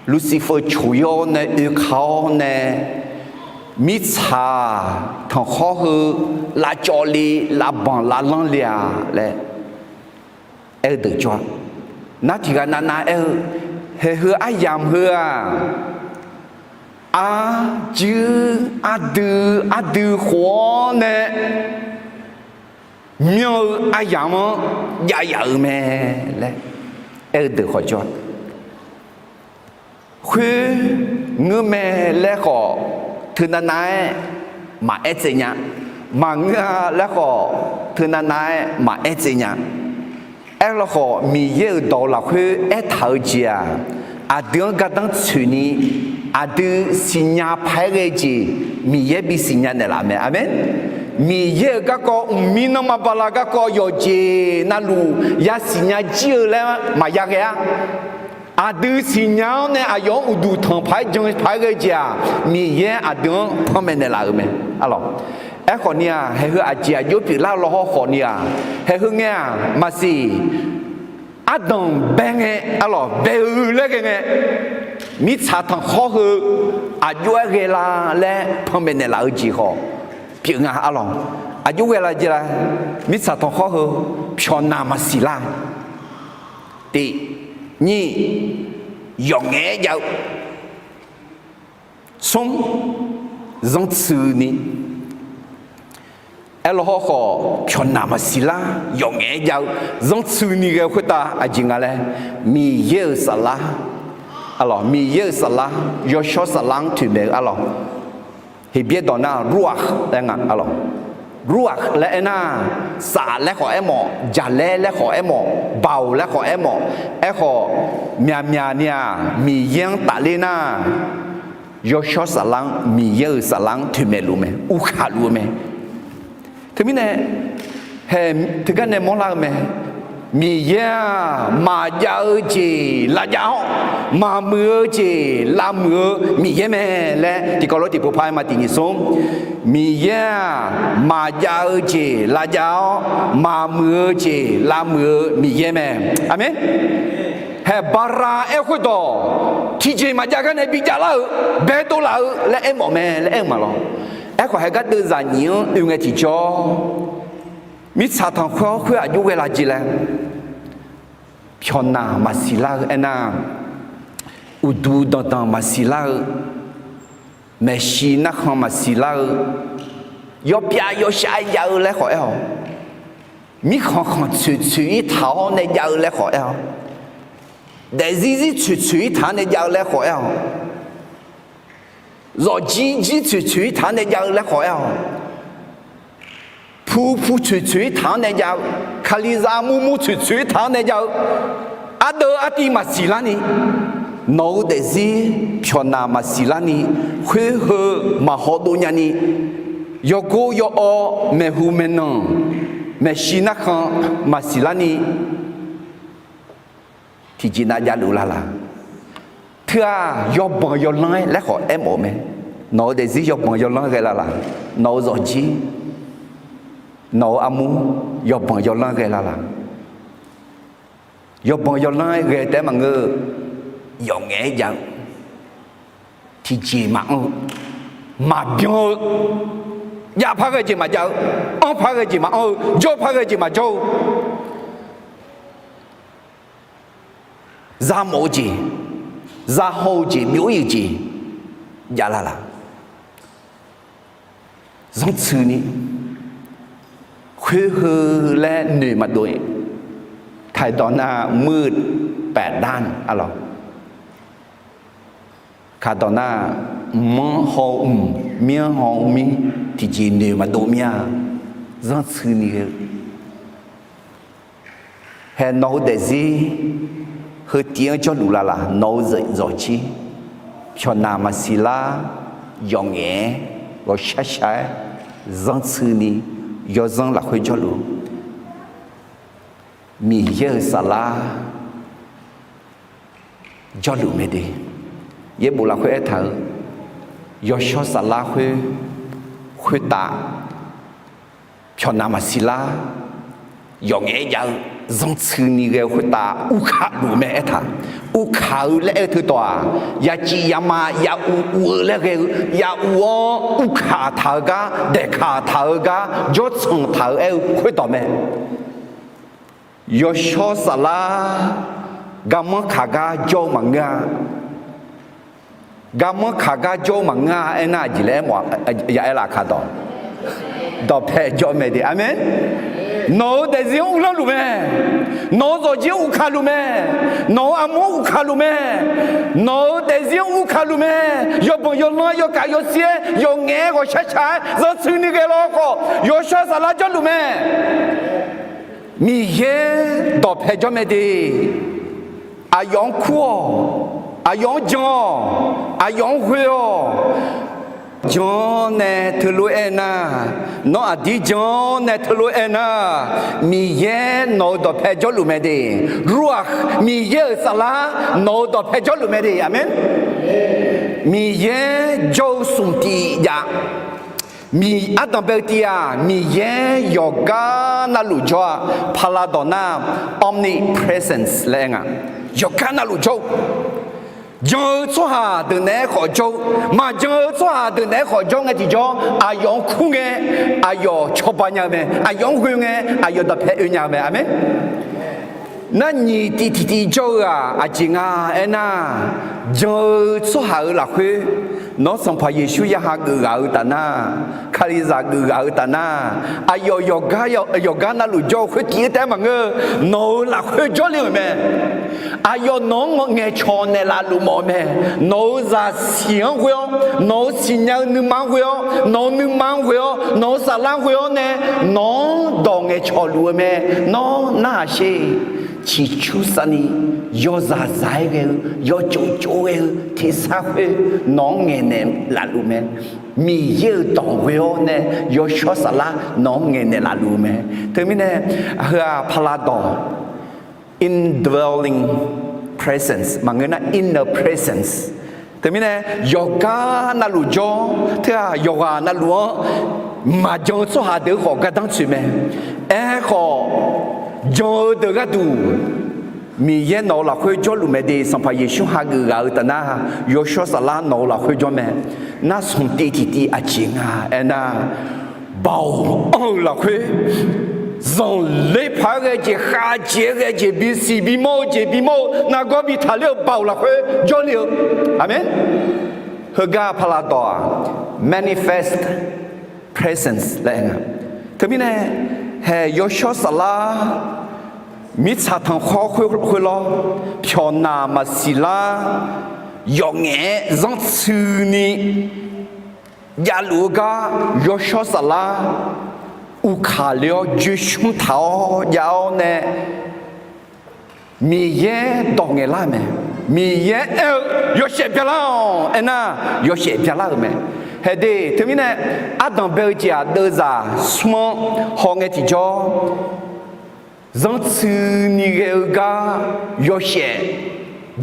Lucifer coq-ir-awr nae oeka-awr nae, mirtsaq tanqkhawr heu lavcawv le, lavbanq lavlanr le-a laer aer-eu deuq jawr-a. Nar tiqghaq navnav aer-eu, haeq heu aryamq heu-aq, arjuir ardui ardui khof-awr nae myanr-eu aryamq-anr jav yaf-euq mae laer aer-eu deuq khawf jawr-a. Khoer ngeur mae laer khawf, teunav nav-aer maqaer tsaev nya. Maqngeur-a laer khawf, teunav nav-aer maqaer tsaev nya. Aerlawkhawf, Miqyaer-euq dawq lafkhoer aertaq-eu jeq-aq, aqdui-anr gardanr tsoeqni, aqdui siqnya paq-aer ghae-eu jeq, Miqyaer bisiqnya naeqlaf mae. Aqmeq. Miqyaer-euq garkawv, mqmir nanrma bala garkawv yawqjeq navluf yasiqnya jir-eu laer maqya ghae-ar. Aqdui siqnya-awr nae aqyawf-anr uqduq tanq paq-aer jan paq-aer ghae-eu jeq-aq, Miqyaer aqdui-anr panmaeq naeqlaf-euq mae. Arlawq. Aerkhawf ni-aq, haeq heu aqjeq aqjox pyeuflar lawhawr khawf ni-aq, haeq heu ngae-aq maqsiq. Ardanq bae ngae, arlawq, bae-eu laer ghae ngae, mirtsaq tanqkhawr heu aqjox-aer ghae la laer panmaeq naeqlaf-eu jeq khawf pyeuf nga, arlawq. Aqjox ghae la jeq la, mirtsaq tanqkhawr heu pyawqnaq maqsiq lar. Tiq, nyiq, yawqngaef-aer jav-eu. Smr, zanrtsuini. Aerlawkhawf, pyawqnaq maqsiq lar, yawqngaef-aer jav-eu, zanrtsuini ghae-eu khoertav aqjeq nga laer, Miqyaer-euq saflar, arlawq, Miqyaer-euq saflar, yawshawr saflar-anr toeqmaeq-eu, arlawq. Heqbyaer dawq nar ruakh laer nga, arlawq. Ruakh laer aernar, saf laer khawf aermawf, jaqlaer laer khawf aermawf, baoq laer khawf aermawf. Aerkhawf, myaqmyaq ni-aq, Miqyaer-anr tafler nar, yawshawr saflar-anr, Miqyaer-euq saflar-anr toeqmaeq luf mae, uvkaq luf-eu mae. Teumirnae, haeq teugar nae mawrlar-eu mae. Miqyaer-aq, maqjav-eu jeq lavjav-awr, maqmuiq-eu jeq lavmuiq-eu Miqyaer mae laer tiqkawv lof tiqpov par-aer ma tiq nyiq smr. Miqyaer-aq, maqjav-eu jeq lavjav-awr, maqmuiq-eu jeq lavmuiq-eu Miqyaer mae. Aqmeq. Haeq Bala aer-eu khoerdawq, tiqjeq maqjav gar nae bijav lar-euq, baedov laf-eu laer aermawf mae laer aer-eu ma lawr. Aerkhawf, haeq gardeuv zaqnyiq-anr oe ngae tiqjawr, mirtsaq tanqkhawr khoer aqjox ghae la jeq laer, pyawqnaq maqsiq lar-eu aernar, uqduq danqdanq maqsiq lar-eu, maeqshi narkhan maqsiq lar-eu, yawpyav yawshav jav-eu laer khawf aer-awq. Mirkhanq khanq tsoeq tsoeq-ir taq-awr nae jav-eu laer khawf aer-awq. Daefzir zir tsoeq tsoeq-ir taq-anr nae jav-eu laer khawf aer-awq. Zawqjir jir tsoeq tsoeq-ir taq-anr nae jav-eu laer khawf aer-awq. Pu pu tsoeq tsoeq-ir taq-anr nae jav-eu, kalizaq murmur tsoeq tsoeq-ir taq-anr nae jav-eu, ardeuv artiv maqsiq larni, nawq-eu daefzir pyawqnaq maqsiq larni, khoer heu maqhaw dov nyani, yawgor yawawr maeqhu maeqnan maeqshi narkhan maqsiq larni, tiqjeq nav javluf lala. Teu-aq, yawbanq yawlanr-aer laer khawf aermawf-eu mae. Nawq-eu daefzir yawbanq yawlanr ghae lala. Nawq-eu zawqjir, nawq-eu armur, yawbanq yawlanr ghae lala. Yawbanq yawlanr-aer ghae taef-aer maqngeur-eu, yawqngaef-aer jav-eu, tiqjeq maqanr-eu, maqbyan-eu, jav par ghae jeq maqjav-eu, anr par ghae jeq maqanr-eu, jawr par ghae jeq maqjawr-eu, zamawf-eu jeq, zahaw-eu jeq, byov-ir-euq jeq jav lala. Zanrtsuini, khoer heu laer noeq maqdov-iq, taqdawq nar muiq paefdar-anr arlawq. Kaqdawq nar, mq-anr haw-eu mq, mir-anr haw-eu mir, tiqjeq noeq maqdov mir-a. Zanrtsuini ghae-eu, hae nawq-eu daefzir heu tiv-anr jawrluf lala. Nawq-eu zawqjir, pyawqnaq maqsiq lar, yawqngaef-aer, ghawqshar shar-aer, zanrtsuini, yawzanr lafkhoer jawrluf, Miqyaer-euq saflar jawrluf mae de. Yaerbof lafkhoer aertaq-eu, yawshawr saflar khoer, khoertav pyawqnaq maqsiq lar, yawqngaef-aer jav-eu, zanrtsuini ghae-eu khoertav uvkaq luf mae aertaq. Uvkaq-eu laer aer-eu teutawq-aq, yaqcif yaqma yaquv uv-eu laer ghae-eu, yaquv-anr uvkaq taq-eu gar, daeqkaq taq-eu gar, jawrtsanq taq-eu aer-eu khoerdawq mae. Yawshawr saflar garmanr kaq gar jawr-eu maqngeur-a. Garmanr kaq gar jawr-eu maqngeur-a aernar, aqjeq laer aermawf-a, ya aer laf kaq dawq. Dawqpae jawr mae de. Aqmeq. Nawq-euq daefzir-anr uvlanr luf mae. Nawq-euq zawqjir-anr uvkaq luf mae. Nawq-euq armur-anr uvkaq luf mae. Nawq-euq daefzir-anr uvkaq luf mae. Yawbanq yawlanr-aer yawkaf yawsir-aer yawqngaef-aer ghawqshaq shaq-aer zantsuini ghae lawr khawf, yawshawr saflar jawrluf mae. Miqyaer dawqpae jawr mae de. Aqyawf-anr kur-awq. Aqyawf-anr jan-awq. Aqyawf-anr ghoe-awq. Jan-awr nae teulof-aer aernar, nawr aqdir jan-awr nae teulof-aer aernar, Miqyaer nawq-euq dawqpae jawrluf mae de. Ruakh, Miqyaer-euq saflar nawq-euq dawqpae jawrluf mae de. Aqmeq. Miqyaer jawr-eu smq tiq jav. Miq, ardanq bae-eu tiv-aq, Miqyaer yawqgar navluf jawr-a. Paqlaqdawq nar omnipresence laer aer nga. Yawqgar navluf jawr-eu, jan-eu tsawrhaq deuq naeq-aer khawf jawr-eu, maqjan-eu tsawrhaq deuq naeq-aer khawf jawr ngae tiqjawr, aqyawf-anr kur ngae, aqyawf cawba nya-eu mae. Aqyawf-anr ghoe ngae, aqyawf dawqpae oe nya-eu mae. Aqmeq. Nar nyiq tiv tiqtiv jawr-eu-aq aqjeq nga aernar, jan-eu tsawrhaq-euq lafkhoer nawr Sanqpaq Yeqsur ya hageuf ghaq-eu taf nar, Kalizaq geuf ghaq-eu taf nar, aqyawf yawqgar, yawqgar navluf jawr-eu khoer tiv-aer taef-aer maqngeur. Nawq-euq lafkhoer jawrle-euq mae. Aqyawf nawq-anr ngaeqcawq naeqlaf luf mawf-eu mae. Nawq-euq zaqsiq-anr ghoe-awr, nawq-euq siqnya-eu nuima-anr ghoe-awr, nawq-euq nuima-anr ghoe-awr, nawq-euq saflar-anr ghoe-awr nae, nawq-anr dawq ngaeqcawq luf-eu mae. Nawr narhaq sher. Ciqcur savni yawzaq zaq-aer ghae-eu, yawtsov tsov ghae-eu tersar khoer nawq-anr ngaeqnaeq laf luf mae. Miqyaer-euq dawq ghoe-awr nae yawshawr saflar nawq-anr ngaeqnaeq laf luf-eu mae. Teumirnae, heu-aq paqlaqdawq indwelling presence maqngeur nar inner presence. Teumirnae, yawqgar navluf jawr teu-aq, yawqghaq navluf-anr maqjan-eu tsawrhaq deuq-eu khawf gardanr tsoeq mae. Aerkhawf, jan-eu deuq gharduq Miqyaer nawq-eu lafkhoer jawrluf mae de. Sanqpaq Yeqsur hageuf ghaq-eu taf nar, yawshawr saflar nawq-eu lafkhoer jawr mae. Nar smq tiv tiqtiv aqjeq nga aernar, baoq anr-eu lafkhoer, zanqler paq-aer ghae jeq, khavjeq-aer ghae jeq, bisiq bimawr-eu jeq bimawr-eu, nargawr bi taqler-eu baoq lafkhoer jawrle-eu. Aqmeq. Heugar paqlaqdawq-aq manifest presence laer aer nga. Teumirnae, haeq yawshawr saflar mirtsaq tanqkhawr khoer lawr, pyawqnaq maqsiq lar, yawf ngaef-aer zanrtsuini javluf-eu gar yawshawr saflar uvkaq le-awr joeqshmr taq-awr jav-awr nae Miqyaer dawq ngaeqlar-euq mae. Miqyaer aer-eu yawshaef byalar-awq aernar, yawshaef byalar-euq mae. Haeq de, teumirnae ardanq bae-eu jeq-aq deuvzaq smr-anr hawngae tiqjawr, zanrtsuini ghae-eu gar yawshaef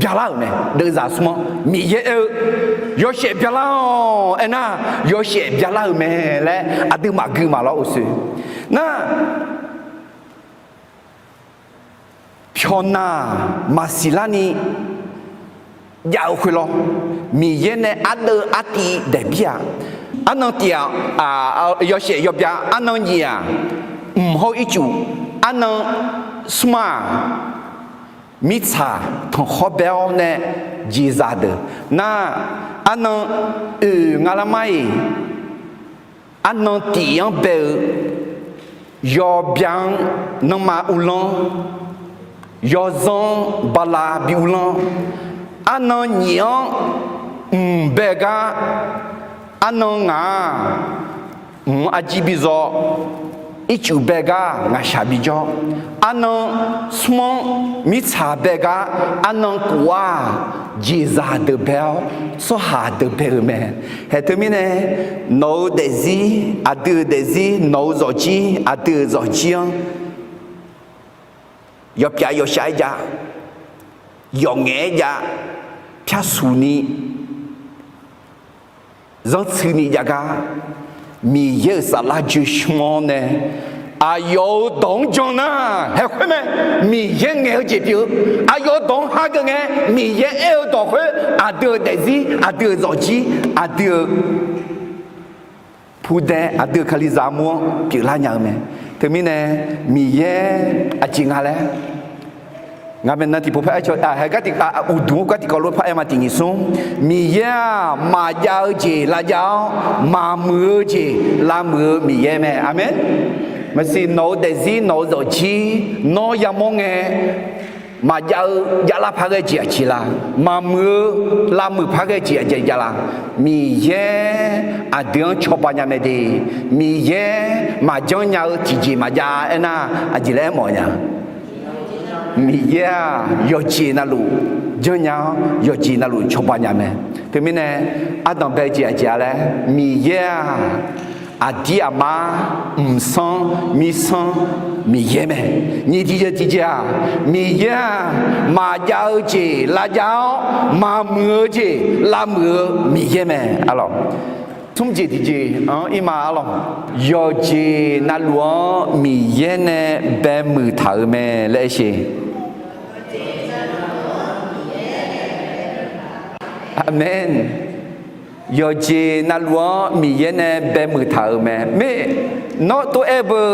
byalar-euq mae. Deuvzaq smr-anr Miqyaer aer-eu yawshaef byalar-awq aernar, yawshaef byalar-euq mae laer aqduimaf gui maqlawr-eu sher. Nar pyawqnaq maqsiq larni jav-eu khoer lawr, Miqyaer nae ardeuv artiv daeqbir-aq, arnan tif-aq, yawshaef yawbya, arnan nyiq-aq, mq hawr-eu ircuf, arnan smr-aq, mirtsaq tanqkhawr bae-awr nae jeqzaq deuq nar, arnan oeq nga lar mar-iq, arnan tif-anr bae-eu yawbya-anr nanrma uvlanr, yawzanr-anr bala bi uvlanr, arnan nyiq-anr mq bae gar, arnan ngaq-aq mq-anr arjir bi zawr, ircuf bae gar ngaqshaq bi jawr, arnan smr-anr mirtsaq bae gar, arnan kof-aq jeqzaq deuq bae-awr tsawrhaq deuq bae-euq mae. Haeq teumirnae, nawq-eu daefzir, aqdui-euq daefzir, nawq-eu zawqjir, aqdui-euq zawqjir-anr yawpyav yawshaq-aer jav, yawf ngaef-aer jav, pyarsuq ni zanrtsuini jav gar, Miqyaer-euq saflar joeqshmr-awr nae aqyawf-euq dawq-anr jan nar haeq khoer mae. Miqyaer ngaeq-eu jeq pyeuf-eu, aqyawf-euq dawq-anr hageuf ngae, Miqyaer aer-eu dawq khoer, aqdui-euq daefzir, aqdui-euq zawqjir, aqdui-euq pudae, aqdui-euq kalizaq armur-anr pyeuflar nya-eu mae. Teumirnae Miqyaer aqjeq nga laer, ngaq maeqnan tiqpov par aer caw, haeq gar tiq, uqduq-anr gar tiqkawv lof par aer ma tiq nyiq smr. Miqyaer-aq, maqjav-eu jeq lavjav-awr, maqmuiq-eu jeq lavmuiq-eu Miqyaer mae. Aqmeq. Maqsiq nawq-eu daefzir, nawq-eu zawqjir, nawr yamawr ngae, maqjav-eu javlar par ghae jeq aqjeq la? Maqmuiq-eu lavmuiq par ghae jeq aqjeq jav la? Miqyaer aqdui-anr cawba nya mae de. Miqyaer maqjanr nya-eu tiqjeq maqjav aernar, aqjeq laer aermawf nya? Miqyaer-aq, yawqjeq navluf janrnya-awr, yawqjeq navluf cawba nya mae. Teumirnae ardanq bae-eu jeq aqjeq-a laer, Miqyaer-aq, aqdir aqmar, mqsanr mirsanr Miqyaer mae. Nyiq tiqjeq tiqjeq-aq, Miqyaer-aq, maqjav-eu jeq lavjav-awr, maqmuiq-eu jeq lavmuiq-eu Miqyaer mae. Arlawq, smr jeq tiqjeq-anr ir ma. Arlawq, yawqjeq navluf-anr Miqyaer nae baemuiq taq-euq mae laer aer sheq. Aqmeq. Yawqjeq navluf-anr Miqyaer nae baemuiq taq-euq mae. Mer, nawr tov-aer beu,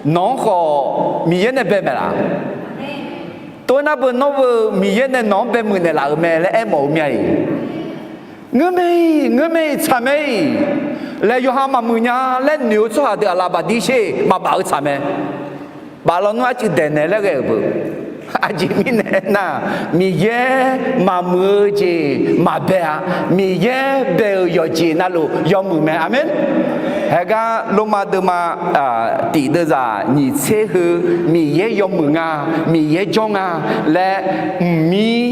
nawq-anr khawf Miqyaer nae bae maeq laf? Tov-aer nar beu, nawr beu Miqyaer nae nawq-anr baemuiq naeqlaf-euq mae laer aermawf-eu mya-iq, ngeurmae-iq, ngeurmae-iq, tsaq mae-iq, laer yawqha maqmuiq nya laer noeq-eu tsawrhaq deuq aqlaf bafdir sher maqbaf-eu tsaq mae. Baf lawnmr arcuiv daeqnaeq laer ghae-euq beu. Aqjeq mirnae aernar, Miqyaer maqmuiq-eu jeq maqbae-a. Miqyaer bae-euq yawqjeq navluf yawmuiq mae. Aqmeq. Haegar Lormav deuvma tiq deuvzaq nyiq tser heu, Miqyaer yawmuiq nga, Miqyaer jawr nga laer mqmir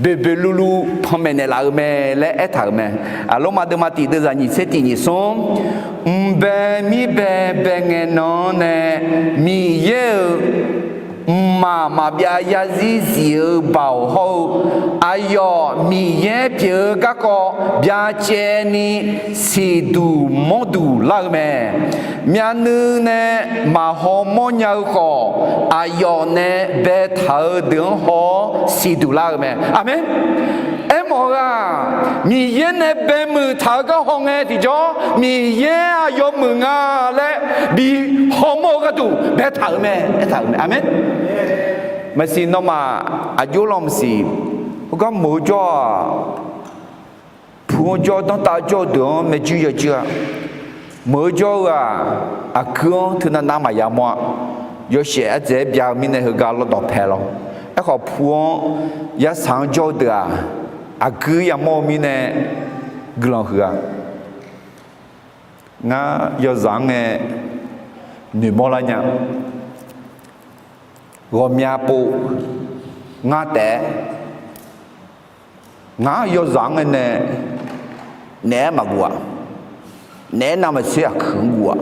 boeqboeq luvluv panmaeq naeqlaf-euq mae laer aertaq-euq mae. Lormav deuvma tiq deuvzaq nyiq tser tiq nyiq smr, mqbae mirbae bae ngae nan-anr nae Miqyaer-euq mqmaq maqbyav yarzir zif-eu baoq hawr-eu, aqyawf Miqyaer pyeuf-eu garkawv byacaevni siqduq mawrduq lar-eu mae. Myavnuiv nae maqhaw mawrnya-eu khawf, aqyawf nae baetaq-eu deuq-anr haw-awr siqduq lar-eu mae. Aqmeq. Aermawf-eu-aq, Miqyaer nae baemuiq taq-eu gar hawngae tiqjawr, Miqyaer-aq yawmuiq nga laer bi hawmawr-eu gharduq baetaq-euq mae. Aertaq-euq mae. Aqmeq. Maqsiq nawmaf aqjox lanq maqsiq, heugar meuq-eu jawr-aq, pu-anr jawr, danrtav jawr-eu deuq-anr maeqjuir yajuir-a. Meuq-eu jawr-eu-aq, aqguir-anr teunav nav maqya mawr-a. Yawshaef ardzaeq-aer bya-eu mirnae heugar lawrdawq pae lawr. Aerkhawf pu-anr, yarsaq-anr jawr-eu deuq-aq, aqguir yamawr-eu mirnae guiqlanq huiq-a. Ngar yawzaq-anr ngae noeqmawr lar nya. Ghawqmya pov ngar taef-aer, ngar yawzaq-anr ngae nae naeq-aer maqguv-aq, naeq-aer navmaqtser aqkuiq-anr guv-aq,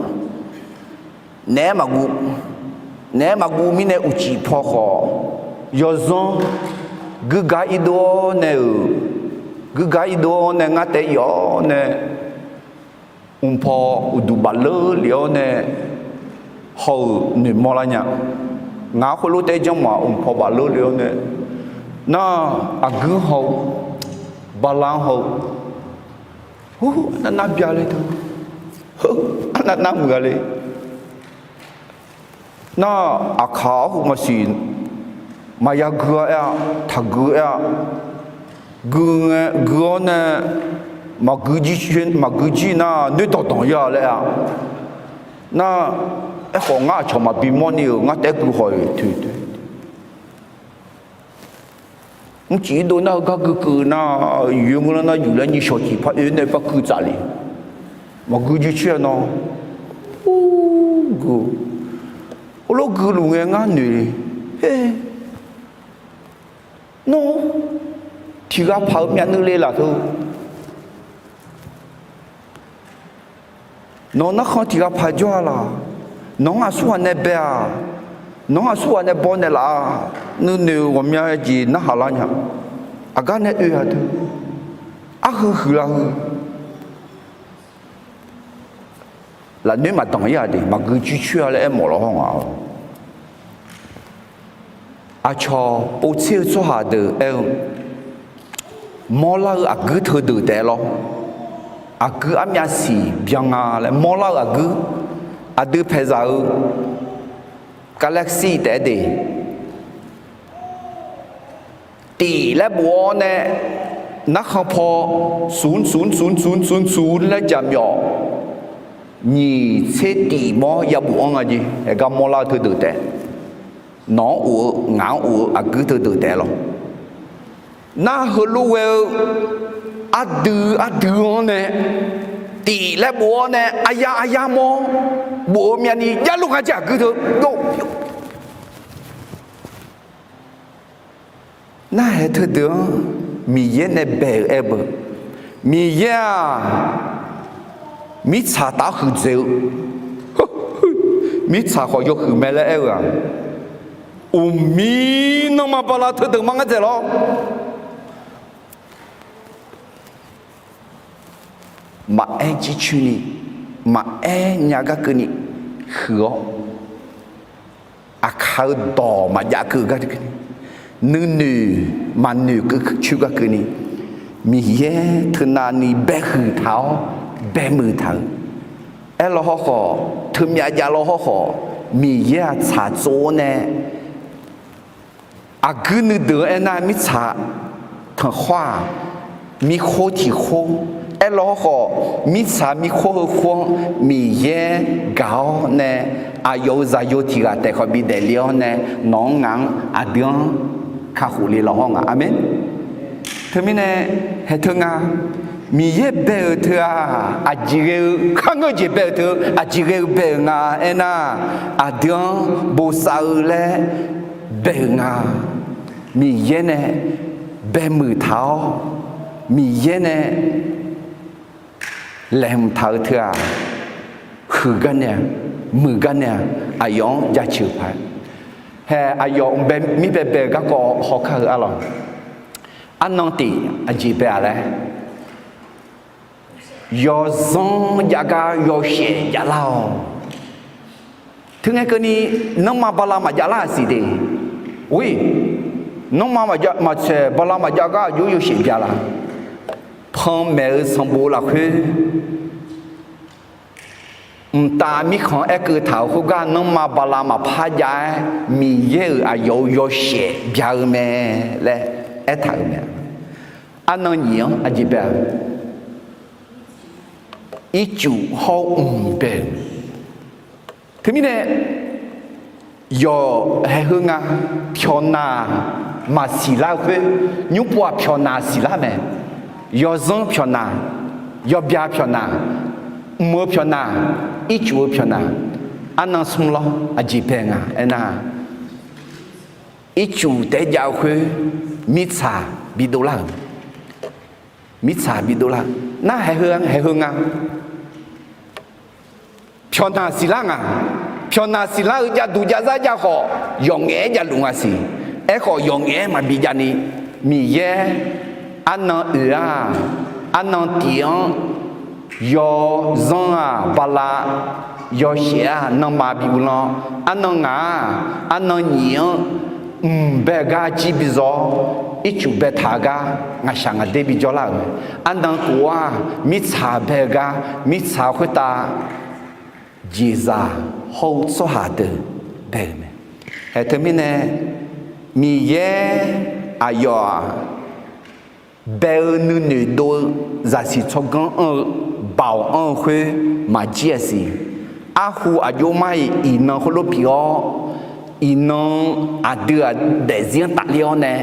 naeq-aer maqguv, naeq-aer maqguv mirnae uqcif paw khawf, yawzanr guirgar irdov-awr nae-euq, guirgar irdov-awr nae ngar taef-aer iq-awr nae, mqpaw uqduq bafleur lef-awr nae haw-euq noeqmawr lar nya. Ngaq-anr khoerlof taef-aer janrmaf-aq, mqpaw bafleur lef-awr nae, nar, aqguir haw-eu, bala-anr haw-eu, hu, arnavnav bya le teu, heu, arnavnav muiq-a le. Nar, aqkaq-awr heu maqsiq, maqya gui-a aer-a, taqgui aer-a, gui ngae gui-awr nae, maqgui jir nar noerdawq danq ya laer-a. Nar, aerkhawf ngar aqcawq maqbi mawrni-euq ngar taef-aer gui haw-iq toeq toeq. Mrcif irdov nar-eu gar gui keuv nar, yoeq meuq lar nar yuf laer nyiq shawq tiq par oe nae par gui tsaf le. Maqgui jir coer-a nawr, gui, heulof gui luf ngae ngar noeq le. Her, nawr tiq ghaq paq-eu myavnuiv le laf teu. Nawq-eu narkhan tiq ghaq paq jawr-a laq? Nawq-anr aqsurghaq nae bae-aq, nawq-anr aqsurghaq nae baw naeqlaf-a. Nuinoeq ghawqmya jeq narhaq lar nya. Aqgar nae oe-aq dui, arheu huiqlar heu. lafnoer maqdanq-ir-a de, maqgui coer coer-a laer aermawf lawq hawr nga-awr. Aqcawq povtser-eu tsawrhaq deuq aer-eu, mawrlar-eu aqguir teudeuq taef-aer lawr. Aqguir armyav siq byan nga laer mawrlar-eu aqguir, aqdui paeqzaq-eu galaxy taef-aer de, tif laer bof-awr nae, narkhan paw smq smq smq smq smq laer jaqmyawf nyiq tser tif mawr yabof-anr nga jeq. Aergar mawrlar-eu teudeuq taef, nawq-anr of-eu ngaq-anr of-eu aqguir teudeuq taef-aer lawr. Nar heulof ghae-eu ardui ardui-anr nae tif laer bof-awr nae aqya aqya mawr bof-eu myavni javluf nga jeq aqguir teu dov. Narhaeq teudeuq-anr Miqyaer nae bae-euq aer beu. Miqyaer-aq, mirtsaq taf-anr huiqdzaeq-eu, mirtsaq khawf yawhuiq mae laer aer-eu-aq, uqmir nanrma bala teudeuq ma ngar dzaeq lawr. Maqaer jircoer ni, maqaer nya gar keuvni huiq-awr, aqkaq-eu dawq maqjav keuv gar keuvni, nuinoeq maqnoeq keuv coer gar keuvni, Miqyaer teunav ni baehuiq taq-awr baemuiq taq-euq. Aerlawr hawrkhawf, teumyav javlawr hawrkhawf, Miqyaer-aq tsaq tsov-awr nae aqguir nuideuq-anr aernar, mirtsaq tanqkhawr-aq, mirkhor tiq khor, aerlawr hawrkhawf, mirtsaq mirkhor heu khor-anr Miqyaer gaq-awr nae, aqyawf-euq zaqyo tiq ghaq taef khawf bidaef le-awr nae, nawq-anr ngaq-anr aqdui-anr kakhof le lawq hawr nga. Aqmeq. Teumirnae, haeq teu nga, Miqyaer bae-euq teu-aq, aqjeq ghae-eu kharngeur jeq bae-euq teu, aqjeq ghae-eu bae-euq nga aernar, aqdui-anr bosav-eu laer bae-euq nga. Miqyaer nae baemuiq taq-awr, Miqyaer nae laeqhmq taq-eu teu-aq, huiq gar nae-a, muiq gar nae-a, aqyawf-anr jaceuq paq-aer. Hae, aqyawf mqbae mirbae bae-eu garkawv hawkar-eu arlawq. Arnan tiq aqjeq bae-a laer, yawzanr jav gar yawshaef javlar-awq. Teungae keuvni nanrma bala maqjav lar-aq siq de. Or-iq, nanrma maqtsaeq bala maqjav gar aqjox yawshaef bya la? Panmaeq-eu sanqbof lafkhoer mqtav mirkhanq-anr aerkeuv taq-euq khoergar nanrma bala maqpar jav-aer Miqyaer-euq aqyawf-euq yawshaef bya-eu mae laer aertaq-euq mae. Arnan nyiq-anr aqjeq bae-a? Ircuf hawr-eu mq bae-euq. Teumirnae, yawqha heu nga, pyawqnaq maqsiq lar-eu khoer, nymrpov-aq pyawqnaq siqlar mae. Yawzanr pyawqnaq, yawbya pyawqnaq, mq-eu pyawqnaq, ircuf-eu pyawqnaq, arnan smr lawr aqjeq bae nga aernar, ircuf taef-aer jav-eu khoer, mirtsaq bidov lar-euq, mirtsaq bidov lar-eu. Nar haeq heu nga, pyawqnaq siqlar nga. Pyawqnaq siqlar-eu javduq javzar jav khawf, yawqngaef-aer javluf nga siq. Aerkhawf yawqngaef-aer maqbi javni, Miqyaer arnan oeq-aq, arnan tiq-anr yawzanr-aq bala, yawshaef-aq nanrma bi uvlanr. Arnan ngaq-aq, arnan nyiq-anr mq bae-eu gar jir bi zawr-awr, ircuf baetaq-eu gar ngaqshaq ngaqder bi jawrlar-euq mae. Arnan kof-aq mirtsaq bae-eu gar, mirtsaq khoertav jeqzaq hawr-eu tsawrhaq deuq bae-euq mae. Haeq teumirnae, Miqyaer aqyawf-aq, bae-eu nuinoeq dov-eu zaqsiq tsawrganr anr-eu, baoq anr-eu khoer maqjir-a siq. Arhu aqjox mar-iq iqnan khoerlof pyeuf-awr, iqnan aqdui-aq daefzir-anr tafler-awr nae,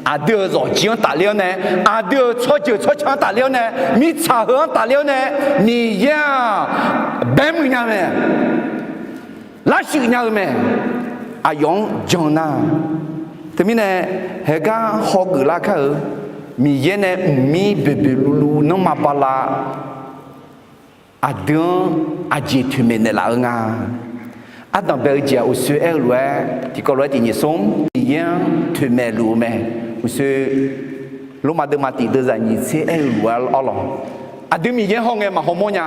aqdui-euq zawqjir-anr tafler-awr nae, aqdui-euq tsawrjeuq tsawrca-anr tafler-awr nae, mirtsaq heu-anr tafler-awr nae, Miqyaer-aq baemuiq nya-eu mae. Larshuif nya-eu mae. Aqyawf-anr jan nar, teumirnae haegar hawgeuf lar kar-euq, Miqyaer nae mqmir boeqboeq luvluv nanrma bala aqdui-anr aqjeq toeqmaeq naeqlaf-eu nga. Ardanq bae-eu jeq-aq uqsoe aer-eu lof-aer tiqkawv lof-aer tiqnyiq smr Miqyaer-anr toeqmaeq luf-eu mae. Uqsoe Lormav deuvma tiq deuvzaq nyiq tser aer-eu lof-aer arlawq. Aqdui Miqyaer hawngae maqhaw mawrnya.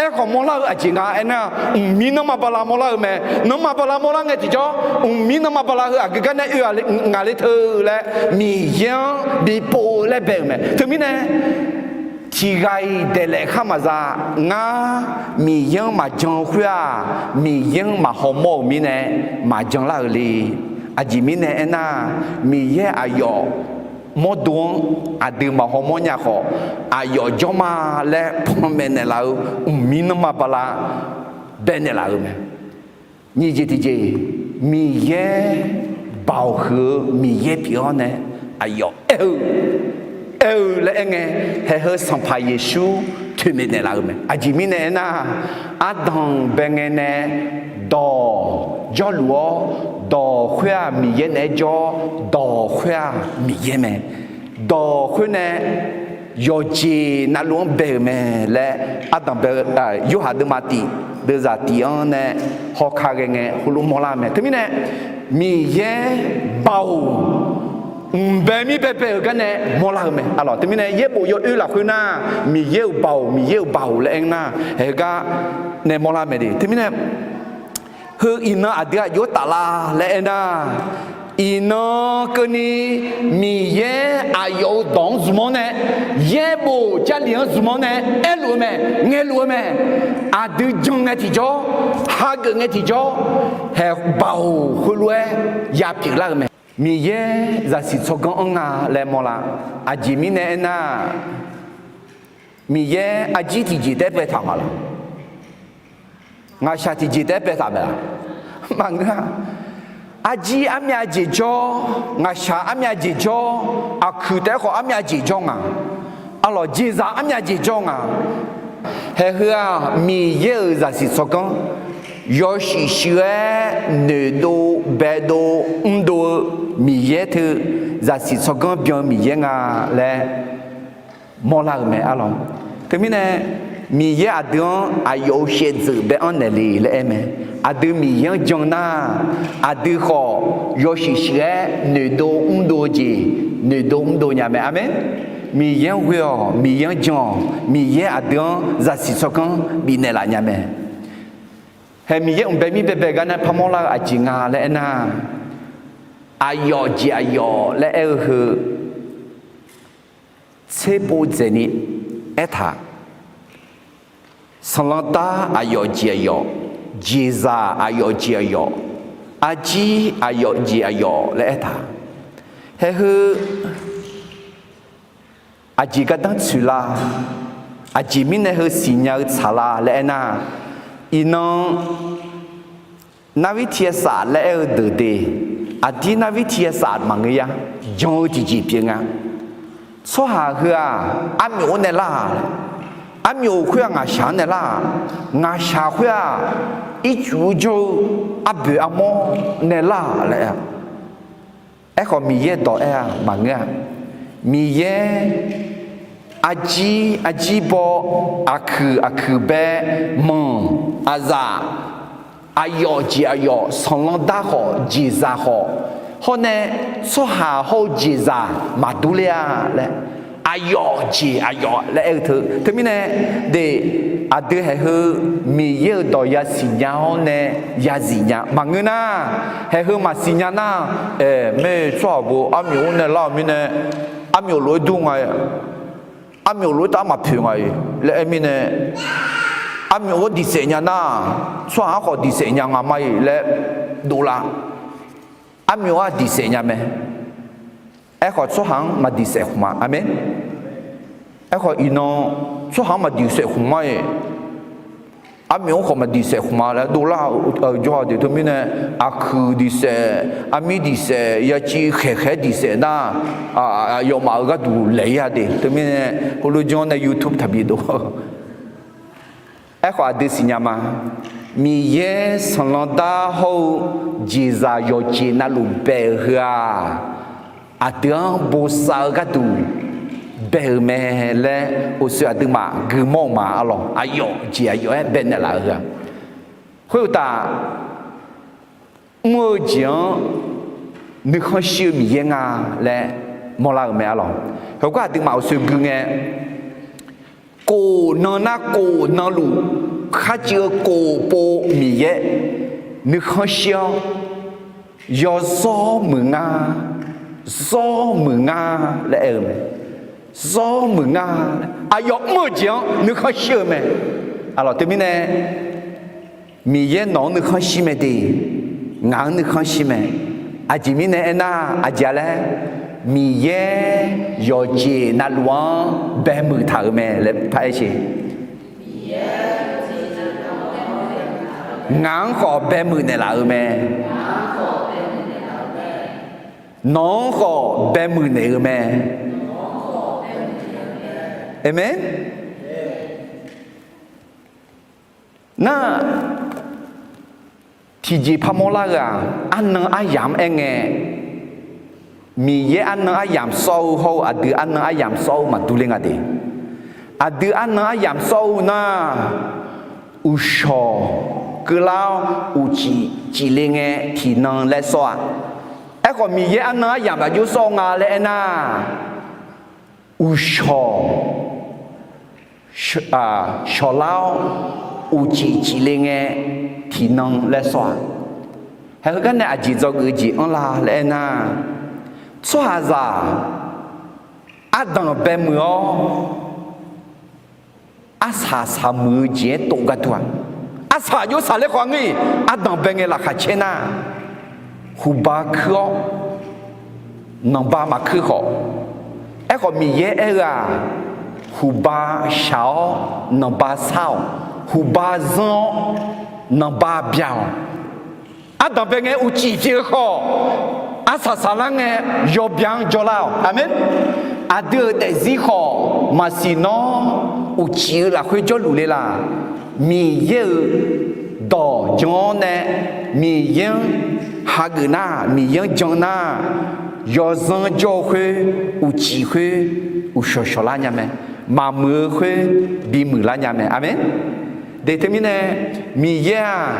Aerkhawf mawrlar-eu aqjeq nga aernar, mqmir nanrma bala mawrlar-eu mae. Nanrma bala mawrlar ngae tiqjawr, mqmir nanrma bala heu aqgeu gar nae oe ngaq le teu laer Miqyaer-anr bipov-eu laer bae-euq mae. Teumirnae tiqghaq-iq daeqlaef khar maqza. Ngar Miqyaer-anr maqjan-eu khoer-aq, Miqyaer-anr maqhaw mawr-euq mirnae maqjan lar-euq le. Aqjeq mirnae aernar, Miqyaer aqyawf mawrdo-anr aqdui maqhaw mawrnya khawf, aqyawf jawrma laer panmaeq naeqlaf-eu mqmir nanrma bala bae naeqlaf-euq mae. Nyiq jeq tiqjeq, Miqyaer baoq huiq-eu Miqyaer pyeuf-awr nae aqyawf aer-eu, aer-eu laer aerngae, haeq heu Sanqpaq Yeqsur toeqmaeq naeqlaf-eu mae. Aqjeq mirnae aernar, ardanq bae ngae nae dawq jawrluf-awr, dawq khoer-aq Miqyaer naeq-aer jawr-awr, dawq khoer-aq Miqyaer mae. Dawq khoer nae yawqjeq navluf-anr bae-euq mae laer ardanq bae-eu, Yorhaq deuvma tiq, deuvzaq tiq-anr nae hawka ghae ngae heulof mawrlar-eu mae. Teumirnae Miqyaer baoq mqbae mir baebae-euq gar nae mawrlar-eu mae. Aqlawq teumirnae yaerbof yawoer lafkhoer nar, Miqyaer-euq baoq, Miqyaer-euq baoq laer aer nar, haeq heugar nae mawrlar mae de. Teumirnae heu iqnan aqdui aqjox-aer taflar laer aer nar, iqnan keuvni Miqyaer aqyawf-euq dawq-anr zmq-awr nae, yaerbof Jarlif-anr zmq-awr nae aerluf-eu mae, ngaeqluf-eu mae. Aqdui jan ngae tiqjawr, hageuf ngae tiqjawr, haeq baoq heulof-aer ya pyeuflar-eu mae. Miqyaer zaqsiq tsawrganr anr nga laer mawrlar. Aqjeq mirnae aernar, Miqyaer arjir tiqjeq taef-aer baetaq nga laq? Ngaqshaq tiqjeq taef-aer baetaq mae laq? Maqngeur-a. Arjir armyav jeq jawr, ngaqshaq armyav jeq jawr, aqkuiq taef-aer khawf armyav jeq jawr nga. Aqlawq jeqzaq armyav jeq jawr nga. Haeq heu-aq Miqyaer-euq zaqsiq tsawrganr, yawshuif shuif-aer noeqdov baedov mrdov-eu Miqyaer teu zaqsiq tsawrganr byan-eu Miqyaer nga laer mawrlar-euq mae arlawq. Teumirnae Miqyaer aqdui-anr aqyawf-euq shaevdzeuf bae-anr naeqle laer aer mae. Aqdui Miqyaer-anr jan nar, aqdui khawf yawshuif shuif-aer noeqdov mrdov-eu jeq noeqdov mrdov nya mae. Aqmeq. Miqyaer-anr ghoe-awq, Miqyaer-anr jan-awq, Miqyaer aqdui-anr zaqsiq tsawrganr bifnaeq laf nya mae. Haeq Miqyaer mqbae mir baebae gar nae parmawr lar-eu aqjeq nga laer aernar, aqyawf jeq aqyawf laer aer-eu heu tserpov dzaeqni aertaq. Sanqlanr dar aqyawf jeq aqyawf, jeqzaq aqyawf jeq aqyawf, arjir aqyawf jeq aqyawf laer aertaq. Haeq heu aqjeq gardanr tsoeq lar? Aqjeq mirnae heu siqnya-eu tsaq lar laer aernar, iqnan narvir tiqyaer saf laer aer-eu deuq de, aqdir narvir tiqyaer saf maqngeur ya, jan-eu tiqjeq pyeuf nga. Tsawrhaq heu-aq armyawf-anr nae lar-aq, armyawf khoer-aq ngaqshaq-anr nae lar-aq, ngaqshaq khoer-aq ircuf jawr-eu arboeq armawr nae lar-aq laer aer-a. Aerkhawf Miqyaer dawq aer-a maqngeur-a. Miqyaer arjir arjir baw, aqkuiq aqkuiq bae, manq, aqzaf, aqyawf jeq aqyawf, sanqlanr dar khawf jeqzaq khawf, hawr nae tsawrhaq hawr-eu jeqzaq maqdur ler-a laer, aqyawf jeq aqyawf laer aer-eu teu. Teumirnae de, aqdui haeq heu Miqyaer-euq dawq yasiq nya-awr nae yazif nya maqngeur nar, haeq heu maqsiq nya nar, aer, maer tsawrhaq bo armyawf-anr nae lar-euq mirnae, armyawf lof-aer dur nga, armyawf lof-aer taf maqpoeq nga-iq laer aer mirnae, armyawf-anr diqsaef nya nar, tsawrhaq-anr khawf diqsaef nya nga ma-iq laer dovlar. Armyawf-anr diqsaef nya mae. Aerkhawf tsawrhaq-anr maqdiqsaef khmq ma. Aqmeq. Aerkhawf iqnan tsawrhaq-anr maqdiqsaef khmq ma-iq, armyawf-anr khawf maqdiqsaef khmq ma laer dovlar-eu jawr-a de. Teumirnae aqkuiq diqsaef, armir diqsaef, yaciv khaeqkhaeq-aer diqsaef nar, aqyawfmaf-euq gharduq laeq-ir-a de. Teumirnae heulof janr nae YouTube taqbi dov. Aerkhawf aqdui siqnya ma. Miqyaer sanqlanr dar hawr-eu jeqzaq yawqjeq navluf bae-euq heu-aq, aqdui-anr bosav-eu gharduq bae-euq mae laer uqshoe aqduimaf guimawr-eu ma. Arlawq aqyawf jeq aqyawf-aer baenaeq laf-eu heu-aq, khoeruqtaf mr-eu jeq-anr nuikhanr shir-eu Miqyaer nga laer mawrlar-euq mae. Arlawq heugar aqduimaf uqshoe gui ngae, kof nan nar kof nan luf, kharcuiv-eu kof pov Miqyaer nuikhanr shir-awr, yawzawr muiq nga, zawr muiq nga laer aer-eu mae. Zawr muiq nga, aqyawf mr-eu jeq-anr nuikhanr shir-eu mae. Aqlawq teumirnae, Miqyaer nawq-anr nuikhanr shir mae de, ngaq-anr nuikhanr shir mae. Aqjeq mirnae aernar, aqjeq-a laer, Miqyaer yawqjeq navluf-anr baemuiq taq-euq mae laer paraer sheq. Ngaq-anr khawf baemuiq naeqlaf-euq mae. Nawq-anr khawf baemuiq naeq-eu mae. Aqmeq. Nar, tiqjeq parmawr lar-eu-aq, arnan aryamq-anr aerngae, Miqyaer arnan aryamq sawr-eu hawr-eu aqdui arnan aryamq sawr-eu maqdur ler nga de. Aqdui arnan aryamq sawr-eu nar, uqshawq keuvlar-awr uqcif cifle ngae tiqnan laer sawr-a. Aerkhawf Miqyaer arnan aryamq lafjox sawr-eu nga laer aernar, uqshawq shawqlar-awr uqcif cifle ngae tiqnan laer sawr-a. Haeq heugar nae aqjeq dzawgeuf-eu jeq anrla laer aernar, tsawrhaqzaq ardanq baemuiq-awr arsaq saqmuiq-eu jeq-aer tov gar dur-a. Arsaq jov saqler khawf ngeur-iq, ardanq bae ngae laqkhaq caer nar, huqba kuir-awr nanqba maqkuir khawf. Aerkhawf Miqyaer aer-eu-aq, huqba shaq-awr nanqba sar-awq, huqba zanr-awr nanqba bya-awq. Ardanq bae ngae uqcif pyeuf-eu khawf, arsaq saqlar ngae yawbya-anr jawrlar-awq. Aqmeq. Aqdui-euq daefzir khawf maqsiq nawr uqcif-eu lafkhoer jawrluf le laq. Miqyaer-euq dawq jan-awr nae, Miqyaer-anr hageuf nar, Miqyaer-anr jan nar, yawzanr jawr-eu khoer, uqcif khoer, uqshawq shawqlar nya mae. Maqmuiq-eu khoer bimuiq lar nya mae. Aqmeq. De teumirnae, Miqyaer-aq,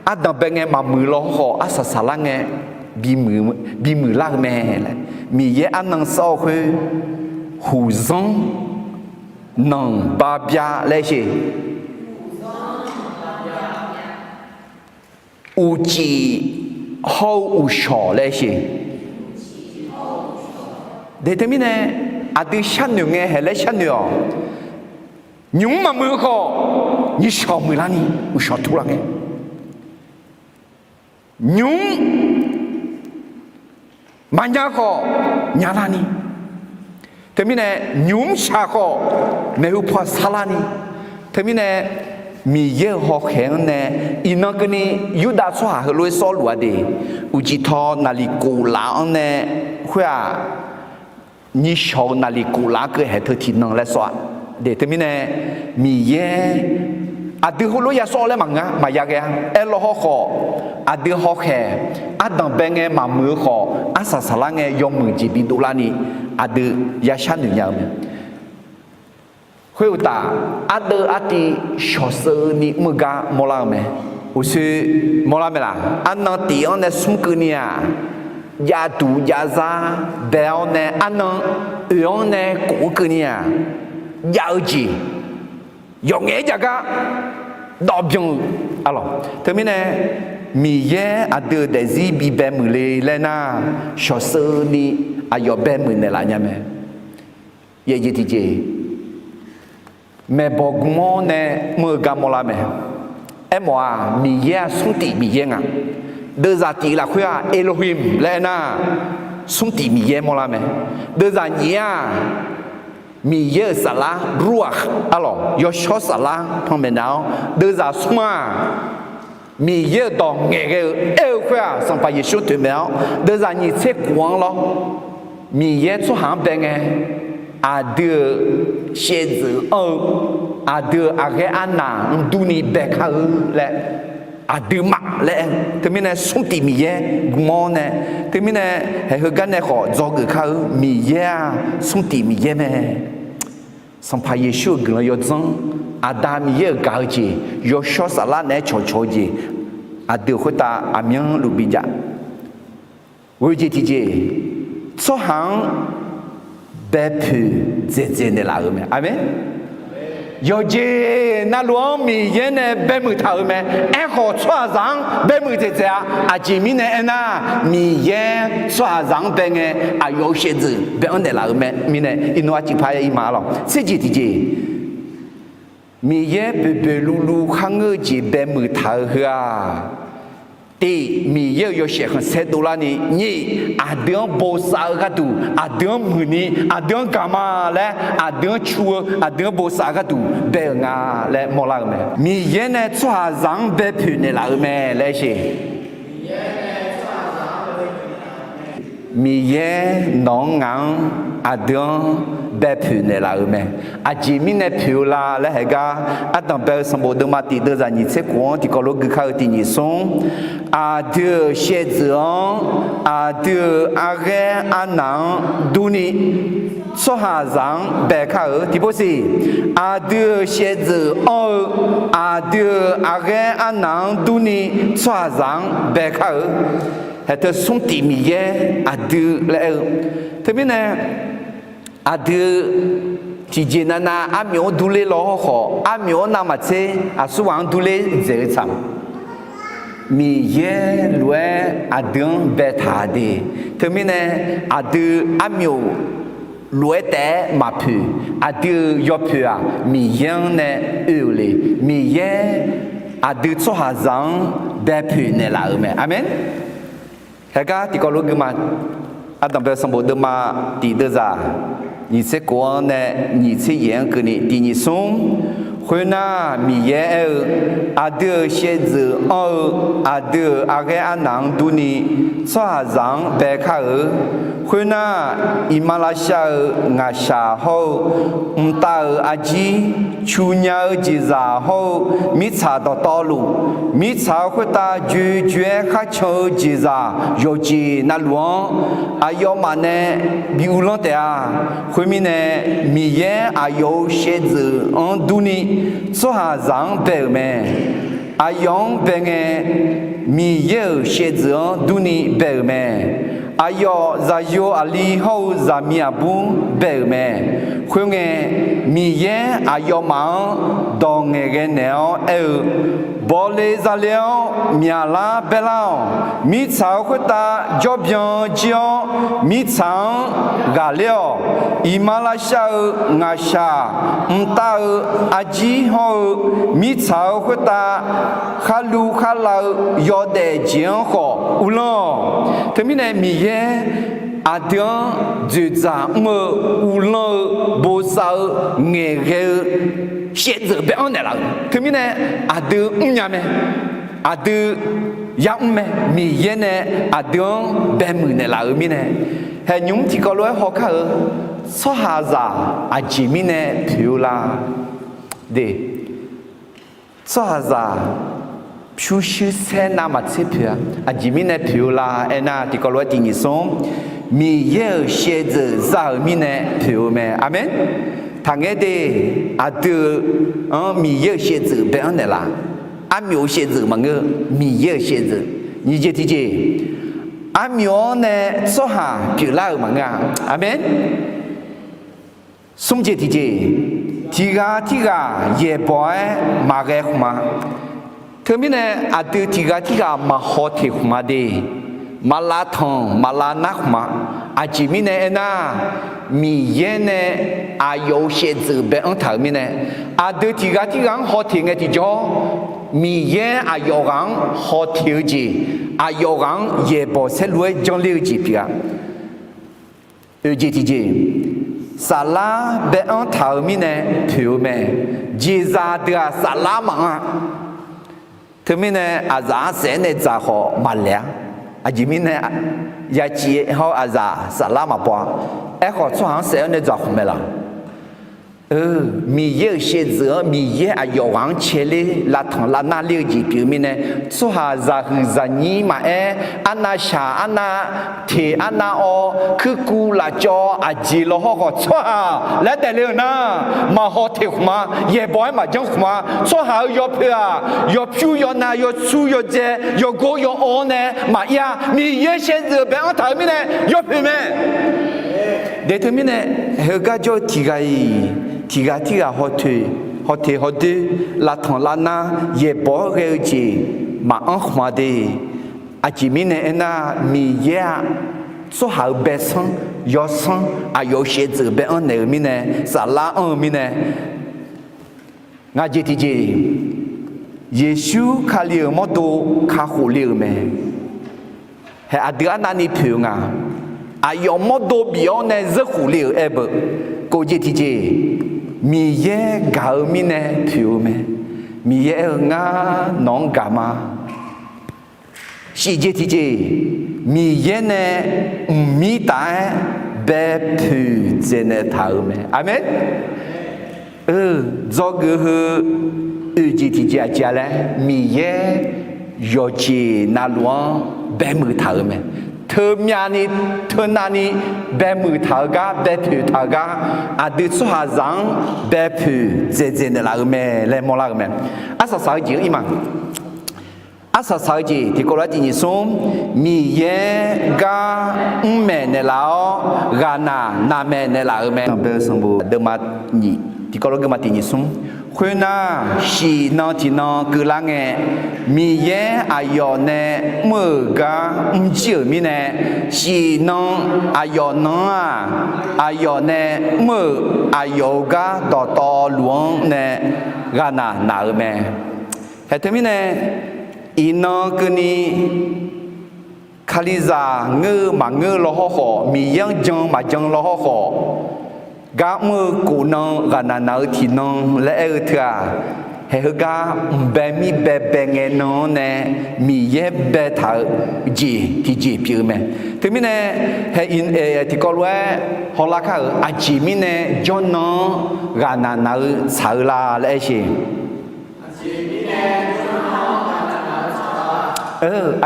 ardanq bae ngae maqmuiq law khawf, arsaq saqlar ngae bimuiq lar-eu mae laer, Miqyaer arnan sawr-eu khoer, huqzanr nanqba bya laer sheq. Uqcif hawr-eu uqshawq laer sheq. De teumirnae, aqdui sharnoeq ngae haeq laer sharnoeq-awq. Nymq-mr maqmuiq-eu khawf, nyiqshawq muiqlar ni, uqshawq turlar ngae. Nymq-mr maqnya khawf, nyalar ni. Teumirnae, nymq-mr shaq khawf, maeqhu paw sarlar ni. Teumirnae, Miqyaer-euq hawkhaeq-anr nae, iqnan keuvni Yurdav tsawrhaq heulof-aer sawrluf-a de, uqcif taw naqliq kof laf-anr nae khoer-aq, nyiqshawq-eu naqliq kof laf-anr keuv haeq teu tiqnan laer sawr-a. De teumirnae, Miqyaer aqdui heulof ya sawr laer maqngeur-a, maqya ghae-a. Aerlaw haw khawf, aqdui hawkhaeq ardanq bae ngae maqmuiq-eu khawf, arsaq saqlar ngae yawmuiq jeq bidov larni, aqdui ya sharnoeq nya-eu mae. Khoeruqtaf, ardeuv artiv shawqsheuvni mr-eu gar mawrlar-eu mae. Uqshoe mawrlar mae laq? Arnan tif-anr nae smr keuvni-aq, jav duq jav zar bae-awr nae arnan oeq-anr nae kof-eu keuvni-aq, jav-eu jeq yawqngaef-aer jav gar dawv byan-eu arlawq. Teumirnae, Miqyaer aqdui-euq daefzir bibae muiq le laer nar, shawqsheuvni aqyawf bae muiq naeqlaf nya mae. Yaeq jeq tiqjeq, maeqbawq gm-awr nae mr-eu gar mawrlar mae. Aermawf-aq, Miqyaer-aq smrtif Miqyaer nga. Deuvzaq tif lafkhoer-aq, Elohim laer aernar, smrtif Miqyaer mawrlar mae. Deuvzaq nyiq-aq, Miqyaer-euq saflar, Ruakh arlawq, yawshawr saflar panmaeq nav-awr, deuvzaq smr-aq, Miqyaer-euq dawq ngaeqghae-eu aer-eu khoer-aq, Sanqpaq Yeqsur toeqmaeq-awr, deuvzaq nyiq tser kof-anr lawr, Miqyaer tsawrhaq-anr bae ngae, aqdui-euq shaevdzeuf anr-eu, aqdui-euq aqghaer arnaq mqdurni bae kar-eu laer, aqduimaf laer aer-eu. Teumirnae smrtif Miqyaer gm-awr nae, teumirnae haeq heugar nae khawf dzawgeuf kar-eu, Miqyaer-aq smrtif Miqyaer mae. Sanqpaq Yeqsur-euq guiqlanq yawdzanr, Aqda Miqyaer-euq gaq-eu jeq, yawshawr saflar naeq-aer cawqcawq-eu jeq, aqdui-euq khoertav aqmyanluf bijav. Ghoe jeq tiqjeq, tsawrhaq-anr baepoeq dzaeqdzaeq naeqlaf-euq mae. Aqmeq. Yawqjeq navluf-anr Miqyaer nae baemuiq taq-euq mae. Aerkhawf, tsawrhaqzaq-anr baemuiq dzaeqdzaeq-a. Aqjeq mirnae aernar, Miqyaer tsawrhaqzaq-anr bae ngae, aqyawf-euq shaevdzeuf bae-anr naeqlaf-euq mae. Mirnae iqnan aqciq paq-aer ir ma-a lawq. Tserjeq tiqjeq, Miqyaer boeqboeq luvluv kharngeur-eu jeq baemuiq taq-eu heu-aq, tiq, Miqyaer-euq yawshaef khanqsaer dovlarni, nyiq, aqdui-anr bosav-eu gharduq, aqdui-anr muiqni, aqdui-anr gaq ma laer aqdui-anr cu-eu, aqdui-anr bosav-eu gharduq bae-euq nga laer mawrlar-eu mae. Miqyaer nae tsawrhaqzaq-anr baepoeq naeqlaf-eu mae laer aer sheq. Miqyaer nawq-anr ngaq-anr aqdui-anr baepoeq naeqlaf-euq mae. Aqjeq mirnae poeq-eu la laer haegar, ardanq bae-eu sanqbof deuvma tiq deuvzaq nyiq tser khof-anr tiqkawv lof gui kar-eu tiq nyiq smr, aqdui-euq shaevdzeuf-anr, aqdui-euq arghaer arnaq-anr durni, tsawrhaqzaq-anr baekar-euq. Tiqpov siq, aqdui-euq shaevdzeuf anr-eu, aqdui-euq arghaer arnaq-anr durni, tsawrhaqzaq-anr baekar-euq. Haeq teu smr tiq Miqyaer aqdui laer aer-eu. Teumirnae, aqdui tiqjeq navnav armyawf-anr durler law hawrkhawf, armyawf-anr navmaqtser aqsurghaq-anr durler dzaeq-eu tsaq. Miqyaer lof-aer aqdui-anr baetaq de. Teumirnae, aqdui armyawf lof-aer taef-aer maqpoeq. Aqdui-euq yawpoeq-aq, Miqyaer-anr nae oe-euq le. Miqyaer aqdui tsawrhaqzaq-anr baepoeq naeqlaf-euq mae. Aqmeq. Haegar tiqkawv lof gui ma. Ardanq bae-eu sanqbof deuvma tiq deuvzaq nyiq tser khof-anr nae nyiq tser yaeq-anr keuvni tiq nyiq smr. Khoernar, Miqyaer aer-eu, aqdui-euq shaevdzeuf anr-eu, aqdui-euq arghaer arnaq-anr durni, tsawrhaqzaq-anr baekar-euq. Khoernar, iqmalavshav-euq ngaqshaq hawr-eu, mqtav-euq arjir, cuqnya-eu jeqzaq hawr-eu, mirtsaq dawqtawvluf, mirtsaq-euq khoertav joejoe-aer kharcan-eu jeqzaq yawqjeq navluf-anr, aqyawfmaf nae bi uvlanr taef-a. Khoermirnae, Miqyaer aqyawf-euq shaevdzeuf-anr durni, tsawrhaqzaq-anr bae-euq mae. Aqyawf-anr bae ngae, Miqyaer-euq shaevdzeuf-anr durni bae-euq mae. Aqyawf zaqyo aqli hawr-eu zaqmiq aqbur bae-euq mae. Khoerngae, Miqyaer aqyawfmaf-anr dawq ngaeqghae naeq-awr aer-eu, Bawle zale-awr myaqlar baerlar-awq. Mirtsaq-euq khoertav jawrbyan jir-awr, mirtsaq-anr ghaqler-awq. Iqmalavshav-euq ngaqshaq, mqtav-eu arjir hawr-eu, mirtsaq-euq khoertav kharlu kharlav-eu yawdaef jeq-anr khawf uvlanr-awq. Teumirnae Miqyaer aqdui-anr dzoeqdzaq mr-eu, uvlanr-eu, bosav-eu, ngaeqghae-eu shaevdzeuf bae-anr naeqlaf-euq. Teumirnae aqdui mrnya mae. Aqdui yamr mae. Miqyaer nae aqdui-anr baemuiq naeqlaf-euq mirnae, haeqnymr tiqkawv lof-aer hawkar-eu, tsawrhaqzaq aqjeq mirnae poeq-eu la? De, tsawrhaqzaq pyurshuir saer navmaqtser poeq-a. Aqjeq mirnae poeq-eu la aernar, tiqkawv lof-aer tiq nyiq smr, Miqyaer-euq shaevdzeuf za-euq mirnae poeq-eu mae. Aqmeq. Taqngaer de, aqdui-anr Miqyaer-euq shaevdzeuf bae-anr naeqlaf. Armyawf-euq shaevdzeuf maqngeur, Miqyaer-euq shaevdzeuf. Nyiq jeq tiqjeq, armyawf-anr nae tsawrhaq pyeuflar-euq maqngeur-a. Aqmeq. Smr jeq tiqjeq, tiqghaq tirghaq yaeqbawq-aer maqghae khmq-a. Teumirnae aqdui tiqghaq tirghaq maqhaw teq khmq-a de, maqlav tanq maqlav nar khmq-a. Aqjeq mirnae aernar, Miqyaer nae aqyawf-euq shaevdzeuf bae-anr taq-euq mirnae, aqdui tiqghaq tirghaq-anr haw teq ngae tiqjawr, Miqyaer aqyawf ghaq-anr haw teq-eu jeq, aqyawf ghaq-anr yaeqbawq saerlu-aer janrler-eu jeq pyeuf-a. Oeq jeq tiqjeq, saflar bae-anr taq-euq mirnae poeq-eu mae. Jeqzaq deuq-aq saflar maqanr-a. Teumirnae aqzaf-anr saef-aer nae dzaq khawf maqlaeq-a. Aqjeq mirnae yaciv hawr aqzaf saflar maqbaw-a. Aerkhawf tsawrhaq-anr saef-aer nae dzaq khmq mae laq? Miqyaer-euq shaevdzeuf-anr Miqyaer aqyawf ghaq-anr caeler lavtanq lavnar ler-eu jeq pyeuf-eu mirnae, tsawrhaq zaqhuiq zaqnyir maqaer, arnavshaq arnav teq arnav awv kuirkuv lafcawv aqjeq lawhawr khawf tsawrhaq laer daefle-euq nar, maqhaw teq khmq-a, yaeqbawq-aer maqjanr khmq-a. Tsawrhaq-euq yawpoeq-aq, yawpyur yawnav yawsur yawdzae yawgor yawawr nae maqir-a. Miqyaer shaevdzeuf bae-anr taq-euq mirnae yawpoeq mae. Daeq teumirnae, heugar jawr-eu tiqghaq-iq tiqghaq tirghaq haw teq hawteq hawdoer, lavtanq lavnar, yaeqbawq-anr ghae-eu jeq maqanr khmq-a de. Aqjeq mirnae aernar, Miqyaer-aq, tsawrhaq-euq baesanr, yawsanr, aqyawf-euq shaevdzeuf bae-anr naeq-eu mirnae, saflar anr-eu mirnae, ngaq jeq tiqjeq, Yeqsur Kali-euq mawrdo kakhof le-euq mae. Haeq aqdui arnavni poeq-eu nga. Aqyawf mawrdo bif-awr nae zeurkhof le-euq aer beu. Kov jeq tiqjeq, Miqyaer gaq-eu mirnae poeq-eu mae. Miqyaer aer-eu, Ngar nawq-anr gaq ma. Shif jeq tiqjeq, Miqyaer nae mqmir taf-aer baepoeq dzaeqnaeq taq-euq mae. Aqmeq. Dzawgeuf heu oeq jeq tiqjeq aqjeq-a laer, Miqyaer yawqjeq navluf-anr baemuiq taq-euq mae. Teumyavni, teunavni baemuiq taq-eu gar, baepoeq taq-eu gar, aqdui tsawrhaqzaq-anr baepoeq dzaeqdzaeq naeqlaf-euq mae laer mawrlar-eu mae. Arsaq saq-eu jeq-anr ir ma. Arsaq saq-eu jeq tiqkawv lof-aer tiq nyiq smr, Miqyaer gar mr maeqnaeq laf-awr, ghaqnaq naqmaeq naeqlaf-euq mae. Sanqbof deuvma nyiq, tiqkawv lof-aer geuma tiq nyiq smr. Khoernar, shif nan tiqnan keuvlar ngae, Miqyaer aqyawf nae mr-euq gar mrjir-euq mirnae, shif nan aqyawf nan-anr-aq, aqyawf nae mr-euq aqyawf-euq gar dawqtawvluf-anr nae ghaqnaq naq-euq mae. Haeq teumirnae, iqnan keuvni Kalizaq ngeur-eu maqngeur-eu lawhawr khawf, Miqyaer-anr jan maqjan lawhawr khawf, gar mr-eu kof nan ghaqnaq naq-eu tiqnan laer aer-eu teu-aq, haeq heugar mqbae mir baebae ngae nan-anr nae Miqyaer baetaq-eu jeq tiqjeq pyeuf-eu mae. Teumirnae, haeq tiqkawv lof-aer hawlar kar-euq aqjeq mirnae jawrnan-anr ghaqnaq naq-eu tsaq-eu la laer aer sheq.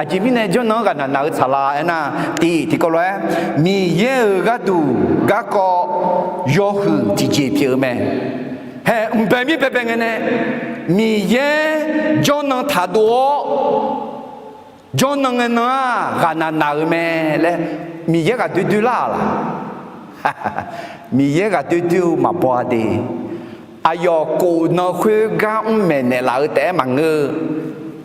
Aqjeq mirnae jawrnan-anr ghaqnaq naq-eu tsaq la aernar, tiq tiqkawv lof-aer, Miqyaer-euq gharduq garkawv yawhuiq tiqjeq pyeuf-eu mae. Haeq mqbae mir baebae ngae nae, Miqyaer jawrnan taqdov-awr, jawrnan ngae nan-aq ghaqnaq naq-eu mae laer Miqyaer ghaqdoer doer lar-aq laq? Miqyaer ghaqdoer doer-eu maqbaw-a de. Aqyawf kof nan khoergar mr maeqnaeq laf-eu taef-aer maqngeur-eu,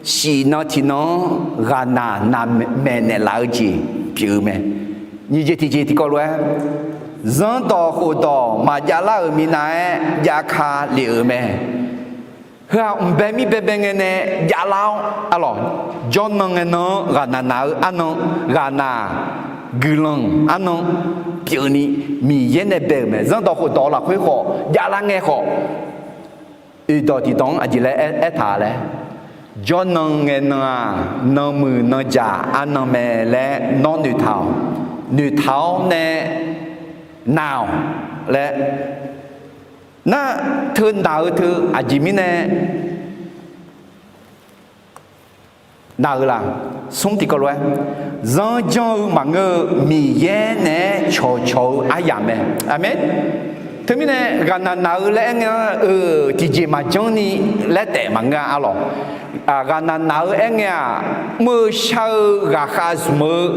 shif nan tiqnan-anr ghaqnaq naq maeqnaeq laf-eu jeq pyeuf-eu mae. Nyiq jeq tiqjeq tiqkawv lof-aer, zanrdawq khofdawq maqjav lar-euq minav-aer jav ka lef-euq mae. Heu-aq mqbae mir baebae ngae nae javlar-awr, arlawq, jawrnan ngae nan-anr ghaqnaq naq-eu arnan, ghaqnaq guiqlanq arnan pyeufni Miqyaer nae bae-euq mae. Zanrdawq khofdawq lafkhoer khawf javlar ngae khawf, oeqdawq tiqdawq-anr aqjeq laer aertaq laer, jawrnan ngae nan-aq, nanmuiq nanjaq arnan mae laer nawr noeqtaq-awq. Noeqtaq-awr nae naq-awq laer. Nar, teu naq-eu teu aqjeq mirnae naq-eu la? Smr tiqkawv lof-aer, zanr janr-eu maqngeur-eu Miqyaer naeq-aer cawqcawq-eu aryamq mae. Aqmeq. Teumirnae ghaqnaq naq-eu laer aer ngae-a, eu, tiqjeq maqjanr ni laer taef maqngeur-a, arlawq. Ghaqnaq naq-eu aer ngae-aq, mr-eu shar-eu ghaqkhav zmq-eu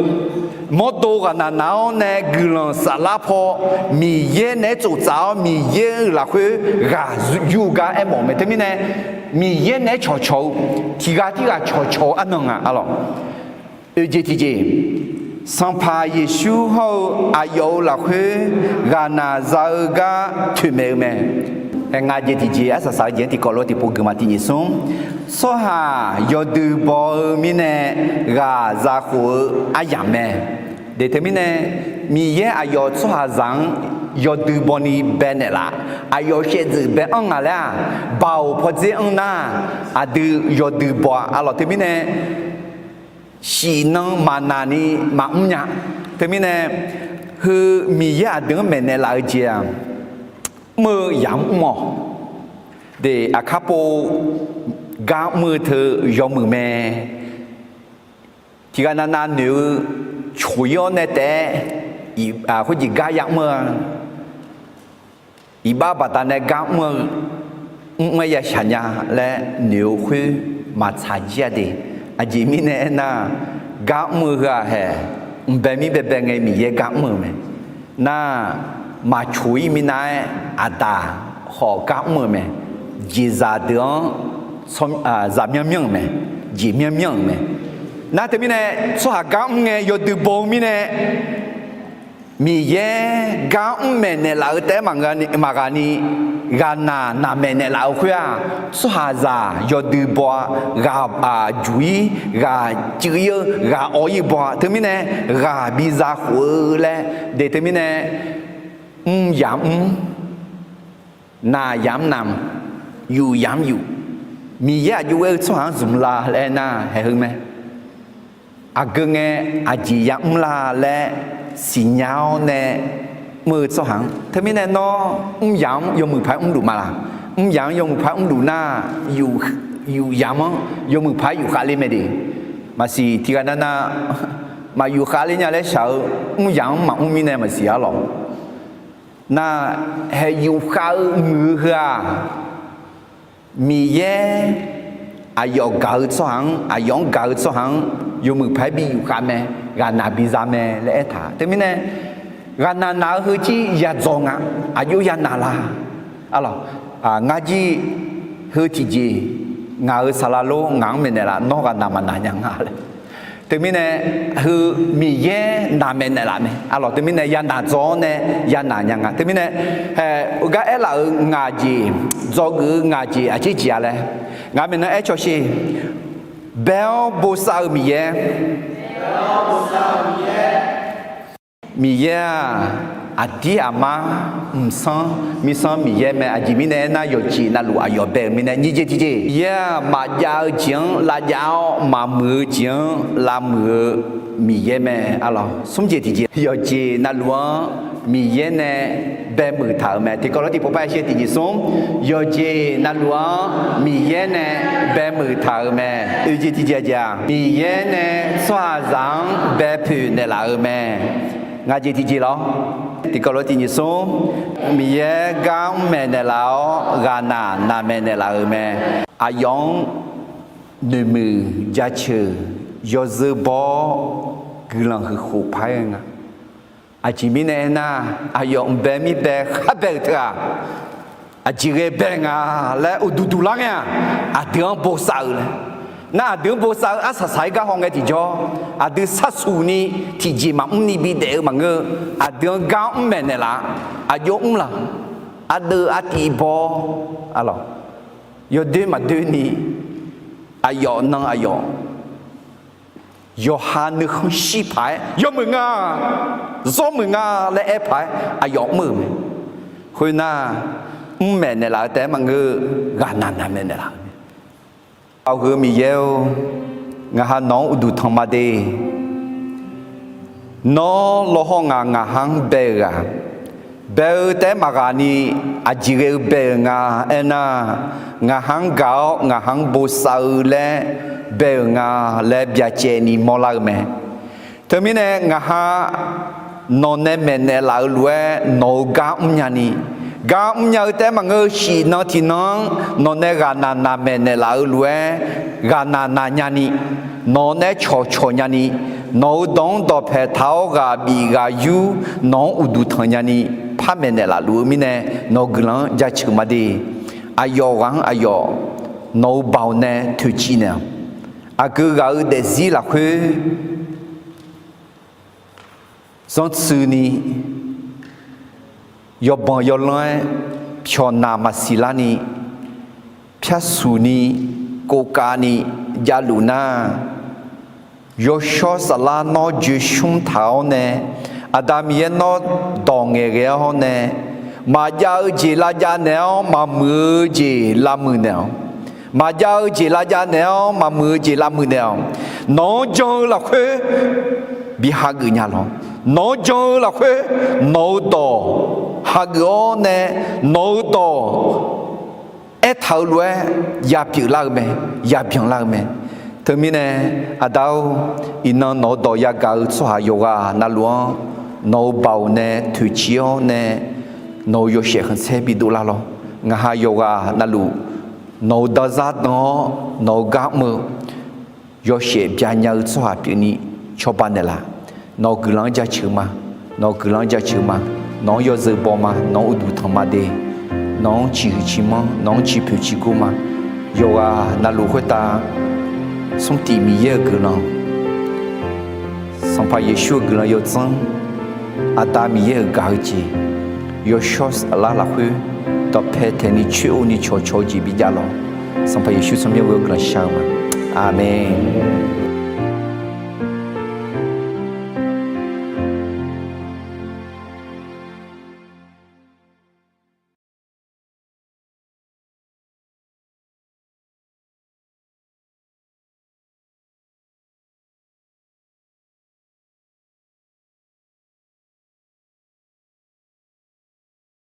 mawrdo ghaqnaq naq-awr nae guiqlanq saflar paw Miqyaer naeq-aer tsoftsaf-awr Miqyaer-euq lafkhoer ghaq yur-eu gar aermawf-eu mae. Teumirnae Miqyaer naeq-aer cawqcawq-eu, tiqghaq tirghaq cawqcawq-eu arnan nga, arlawq. Oeq jeq tiqjeq, Sanqpaq Yeqsur hawr-eu aqyawf-euq lafkhoer ghaqnaq za-eu gar toeqmaeq-eu mae. Aer, ngaq jeq tiqjeq, arsaq saq-eu jeq-anr tiqkawv lof tiqpov guiqma tiq nyiq smr, tsawrhaq yawdui baw-eu mirnae ghaq zakhof-eu aryamq mae. Deuq teumirnae, Miqyaer aqyawf tsawrhaqzaq-anr yawdui baw ni baenaeq laf, aqyawf shaevdzeuf bae-anr nga laer-aq, baoq pawdzer anr nar, aqdui yawdui baw-a, arlawq. Teumirnae shif nan maqnaq ni maqmr nya. Teumirnae, heu Miqyaer aqdui-anr maeqnaeq laf-eu jeq-aq, mr-eu yamq mr-awq. Deuq aqkar pov gar mr-eu teu yawmuiq mae. Tiqghaq navnav noeq-eu coq-ir-awr nae taef-aer, khoerjeq gar yamr-eu-a, iqbax baqdanae gar mr-eu, mr-aer ya shaq nya laer noeq-eu khoer maqtsaq jir-a de. Aqjeq mirnae aernar, gar mr-eu heu-aq haeq, mqbae mir baebae ngae Miqyaer gar mr-euq mae. Nar, maqcoq-ir minav-aer aqdaq khawf gar mr-euq mae. jeqzaq deuq-anr zaq myanr myanr-euq mae, jeq myanr myanr-euq mae. Nar teumirnae tsawrhaq gar mr ngae yawdui baw-eu mirnae, Miqyaer gar mr maeqnaeq laf-eu taef-aer maqghaqni, ghaqnaq naq maeqnaeq laf-eu khoer-aq, tsawrhaqzaq yawdui baw-a, ghaq aqjuq-ir, ghaq cuiv-ir-eu, ghaq awv-ir baw-a. Teumirnae ghaq biza khof-eu laer de teumirnae, mr yamq mr, naq yamq mr naq, yuf yamq mr yuf, Miqyaer aqjox ghae-eu tsawrhaq-anr zmq la laer aernar haeq heu mae. Aqgeu ngae aqjeq yamr la laer siqnya-awr nae mr-eu tsawrhaq-anr. Teumirnae nawr mr yamq-anr yawmuiq paq-aer mrluf ma laq? Mr yamq-anr yawmuiq paq-aer mrluf nar, yuf yamq-anr yawmuiq paq-aer yufkhav le mae de. Maqsiq tiqghaq navnav maq yufkhav ler nya laer shaq-eu, mr yamq-anr maqmr mirnae maqsiq arlawq. Nar, haeq yufkhav-eu muiq-eu heu-aq, Miqyaer aqyawf gaq-eu tsawrhaq-anr, aqyawf-anr gaq-eu tsawrhaq-anr yawmuiq paq-aer bi yufkhav mae, ghaqnaq biza mae laer aertaq. Teumirnae ghaqnaq naq-eu heu jir yadzaw nga, aqjox yanaq la? Arlawq, ngar jir heu tiqjeq, ngaq-euq saqlaq lor ngaq-anr maeqnaeq laf, nawr ghaqnaq maqnaq nya nga laer. Teumirnae heu Miqyaer naq maeqnaeq laf mae arlawq. Teumirnae yanaq dzaw-awr nae yanaq nya nga. Teumirnae haeq gar aerlaf-euq ngaq jeq, dzawgeuf-eu ngaq jeq aqjeq jeq-a laer, ngaq maeqnan aer cawsher. Bae-awr bosav-eu Miqyaer. Miqyaer-aq, aqdir aqmar, mqsanr mirsanr Miqyaer mae. Aqjeq mirnae aernar, yawqjeq navluf aqyawf bae-euq mirnae. Nyiq jeq tiqjeq, Miqyaer-aq, maqjav-eu jeq-anr lavjav-awr, maqmuiq-eu jeq-anr lavmuiq-eu Miqyaer mae arlawq. Smr jeq tiqjeq, yawqjeq navluf-anr Miqyaer nae baemuiq taq-euq mae. Tiqkawv lof tiqpov par-aer shir tiqjeq smr, yawqjeq navluf-anr Miqyaer nae baemuiq taq-euq mae. Oeq jeq tiqjeq-aq, Miqyaer nae tsawrhaqzaq-anr baepoeq naeqlaf-euq mae. Ngaq jeq tiqjeq lawr. Tiqkawv lof tiqjeq smr, Miqyaer gar mr maeqnaeq laf-awr, ghaqnaq naq maeqnaeq laf-euq mae. Aqyawf-anr noeqmuiq jaceuq, yawzeu baw-awr, guiqlanq huiq khof paq-aer ghae nga. Aqjeq mirnae aernar, aqyawf mqbae mirbae khar bae-euq teu-aq, aqjeq ghae bae nga laer uqduq duq lar ngae-aq, aqdui-anr bosav-eu laer. Nar aqdui-anr bosav-eu arsaq saq-aer gar haw ngae tiqjawr, aqdui sharsuq ni tiqjeq maqmr ni bidaef-eu maqngeur-eu, aqdui-anr gar mr maeqnaeq laf-a. Aqjox mr laq? Aqdui artiv baw-awr, arlawq, yawdoer maqdoer ni, aqyawf nan aqyawf yawqha nuikhanr shir paq-aer, yawmuiq nga, zawrmuiq nga laer aer paq-aer aqyawf mr-euq mae. Khoernar, mr maeqnaeq laf-eu taef-aer maqngeur-eu, ghaqnaq naq maeqnaeq laf-euq mae. Aqgeu Miqyaer-or, ngaq ha nawq-anr uqduq tanq ma de. Nawr lawhawr ngaq ngaq ha-anr bae-euq ghaq, bae-eu taef-aer maqghaq ni, aqjeq ghae-eu bae-euq nga aernar, ngaq ha-anr gaq-awr ngaq ha-anr bosav-eu laer bae-euq nga laer byacaevni mawrlar-eu mae. Teumirnae ngaq ha nawq nae maeqnaeq laf-eu lof-aer nawq-eu gar mrnya ni, gar mrnya-eu taef-aer maqngeur-eu, shiq nan tiq nan-anr nawq nae ghaqnaq naq maeqnaeq laf-eu lof-aer ghaqnaq naq nya ni, nawq nae cawqcawq nya ni, nawq-eu dawq-anr dawqpae taq-awr ghaq bif ghaq yur nawq-anr uqduq tanq nya ni, par maeqnaeq laf luf-eu mirnae nawq-eu guiqlanq-anr jaceuq ma de. Aqyawf ghaq-anr aqyawf nawq-eu baoq nae toeqciv naeq-awq. Aqgeu ghaq-eu daefzir lafkhoer zanrtsuini, yawbanq yawlanr-aer pyawqnaq maqsiq larni, pyarsuqni, kovkavni javluf nar, yawshawr saflar nawr joeqshmr taq-awr nae, Aqda Miqyaer nawr dawq ngaeqghae-awr nae, maqjav-eu jeq lavjav naeq-awr maqmuiq-eu jeq lavmuiq naeq-awq. Maqjav-eu jeq lavjav naeq-awr maqmuiq-eu jeq lavmuiq naeq-awq. Nawq-anr jan-eu lafkhoer bi hageuf nya lawq. Nawq-anr jan-eu lafkhoer nawq-eu dawq hageuf-awr nae, nawq-eu dawq aertaq-eu lof-aer yapyeuf lar-eu mae, yabyan lar-eu mae. Teumirnae Aqda-or, iqnan nawq-eu dawq yagaq-eu tsawrhaq yawqghaq navluf-anr nawq-eu baoq nae toeqciv-awr nae, nawq-eu yawshaef khanqsaer bidov lar lawq. Ngaq ha yawqghaq navluf nawq-eu danzar dan-awr nawq-eu gar mr-eu yawshaef byanya-eu tsawrhaq pyeufni cawba naeqlaf. Nawq-eu guiqlanq-anr jaceuq ma. Nawq-eu guiqlanq-anr jaceuq ma. Nawq-anr yawzeu baw ma. Nawq-anr uqduq tanq ma de. nawq-anr ciqhuiq ciqmanr, nawq-anr ciqpoeq ciqgor ma. Yawqghaq navluf khoertav smrtif Miqyaer-euq guiqlanq, Sanqpaq Yeqsur-euq guiqlanq yawdzanr, Aqda Miqyaer-euq gaq-eu jeq, yawshawr saflar lafkhoer dawqpae taeqni coer-eu ni cawqcawq-eu jeq bijav lawq. Sanqpaq Yeqsur tsawrmyanr ghoe-awr guiqlanq shar-eu ma. Aqmeq.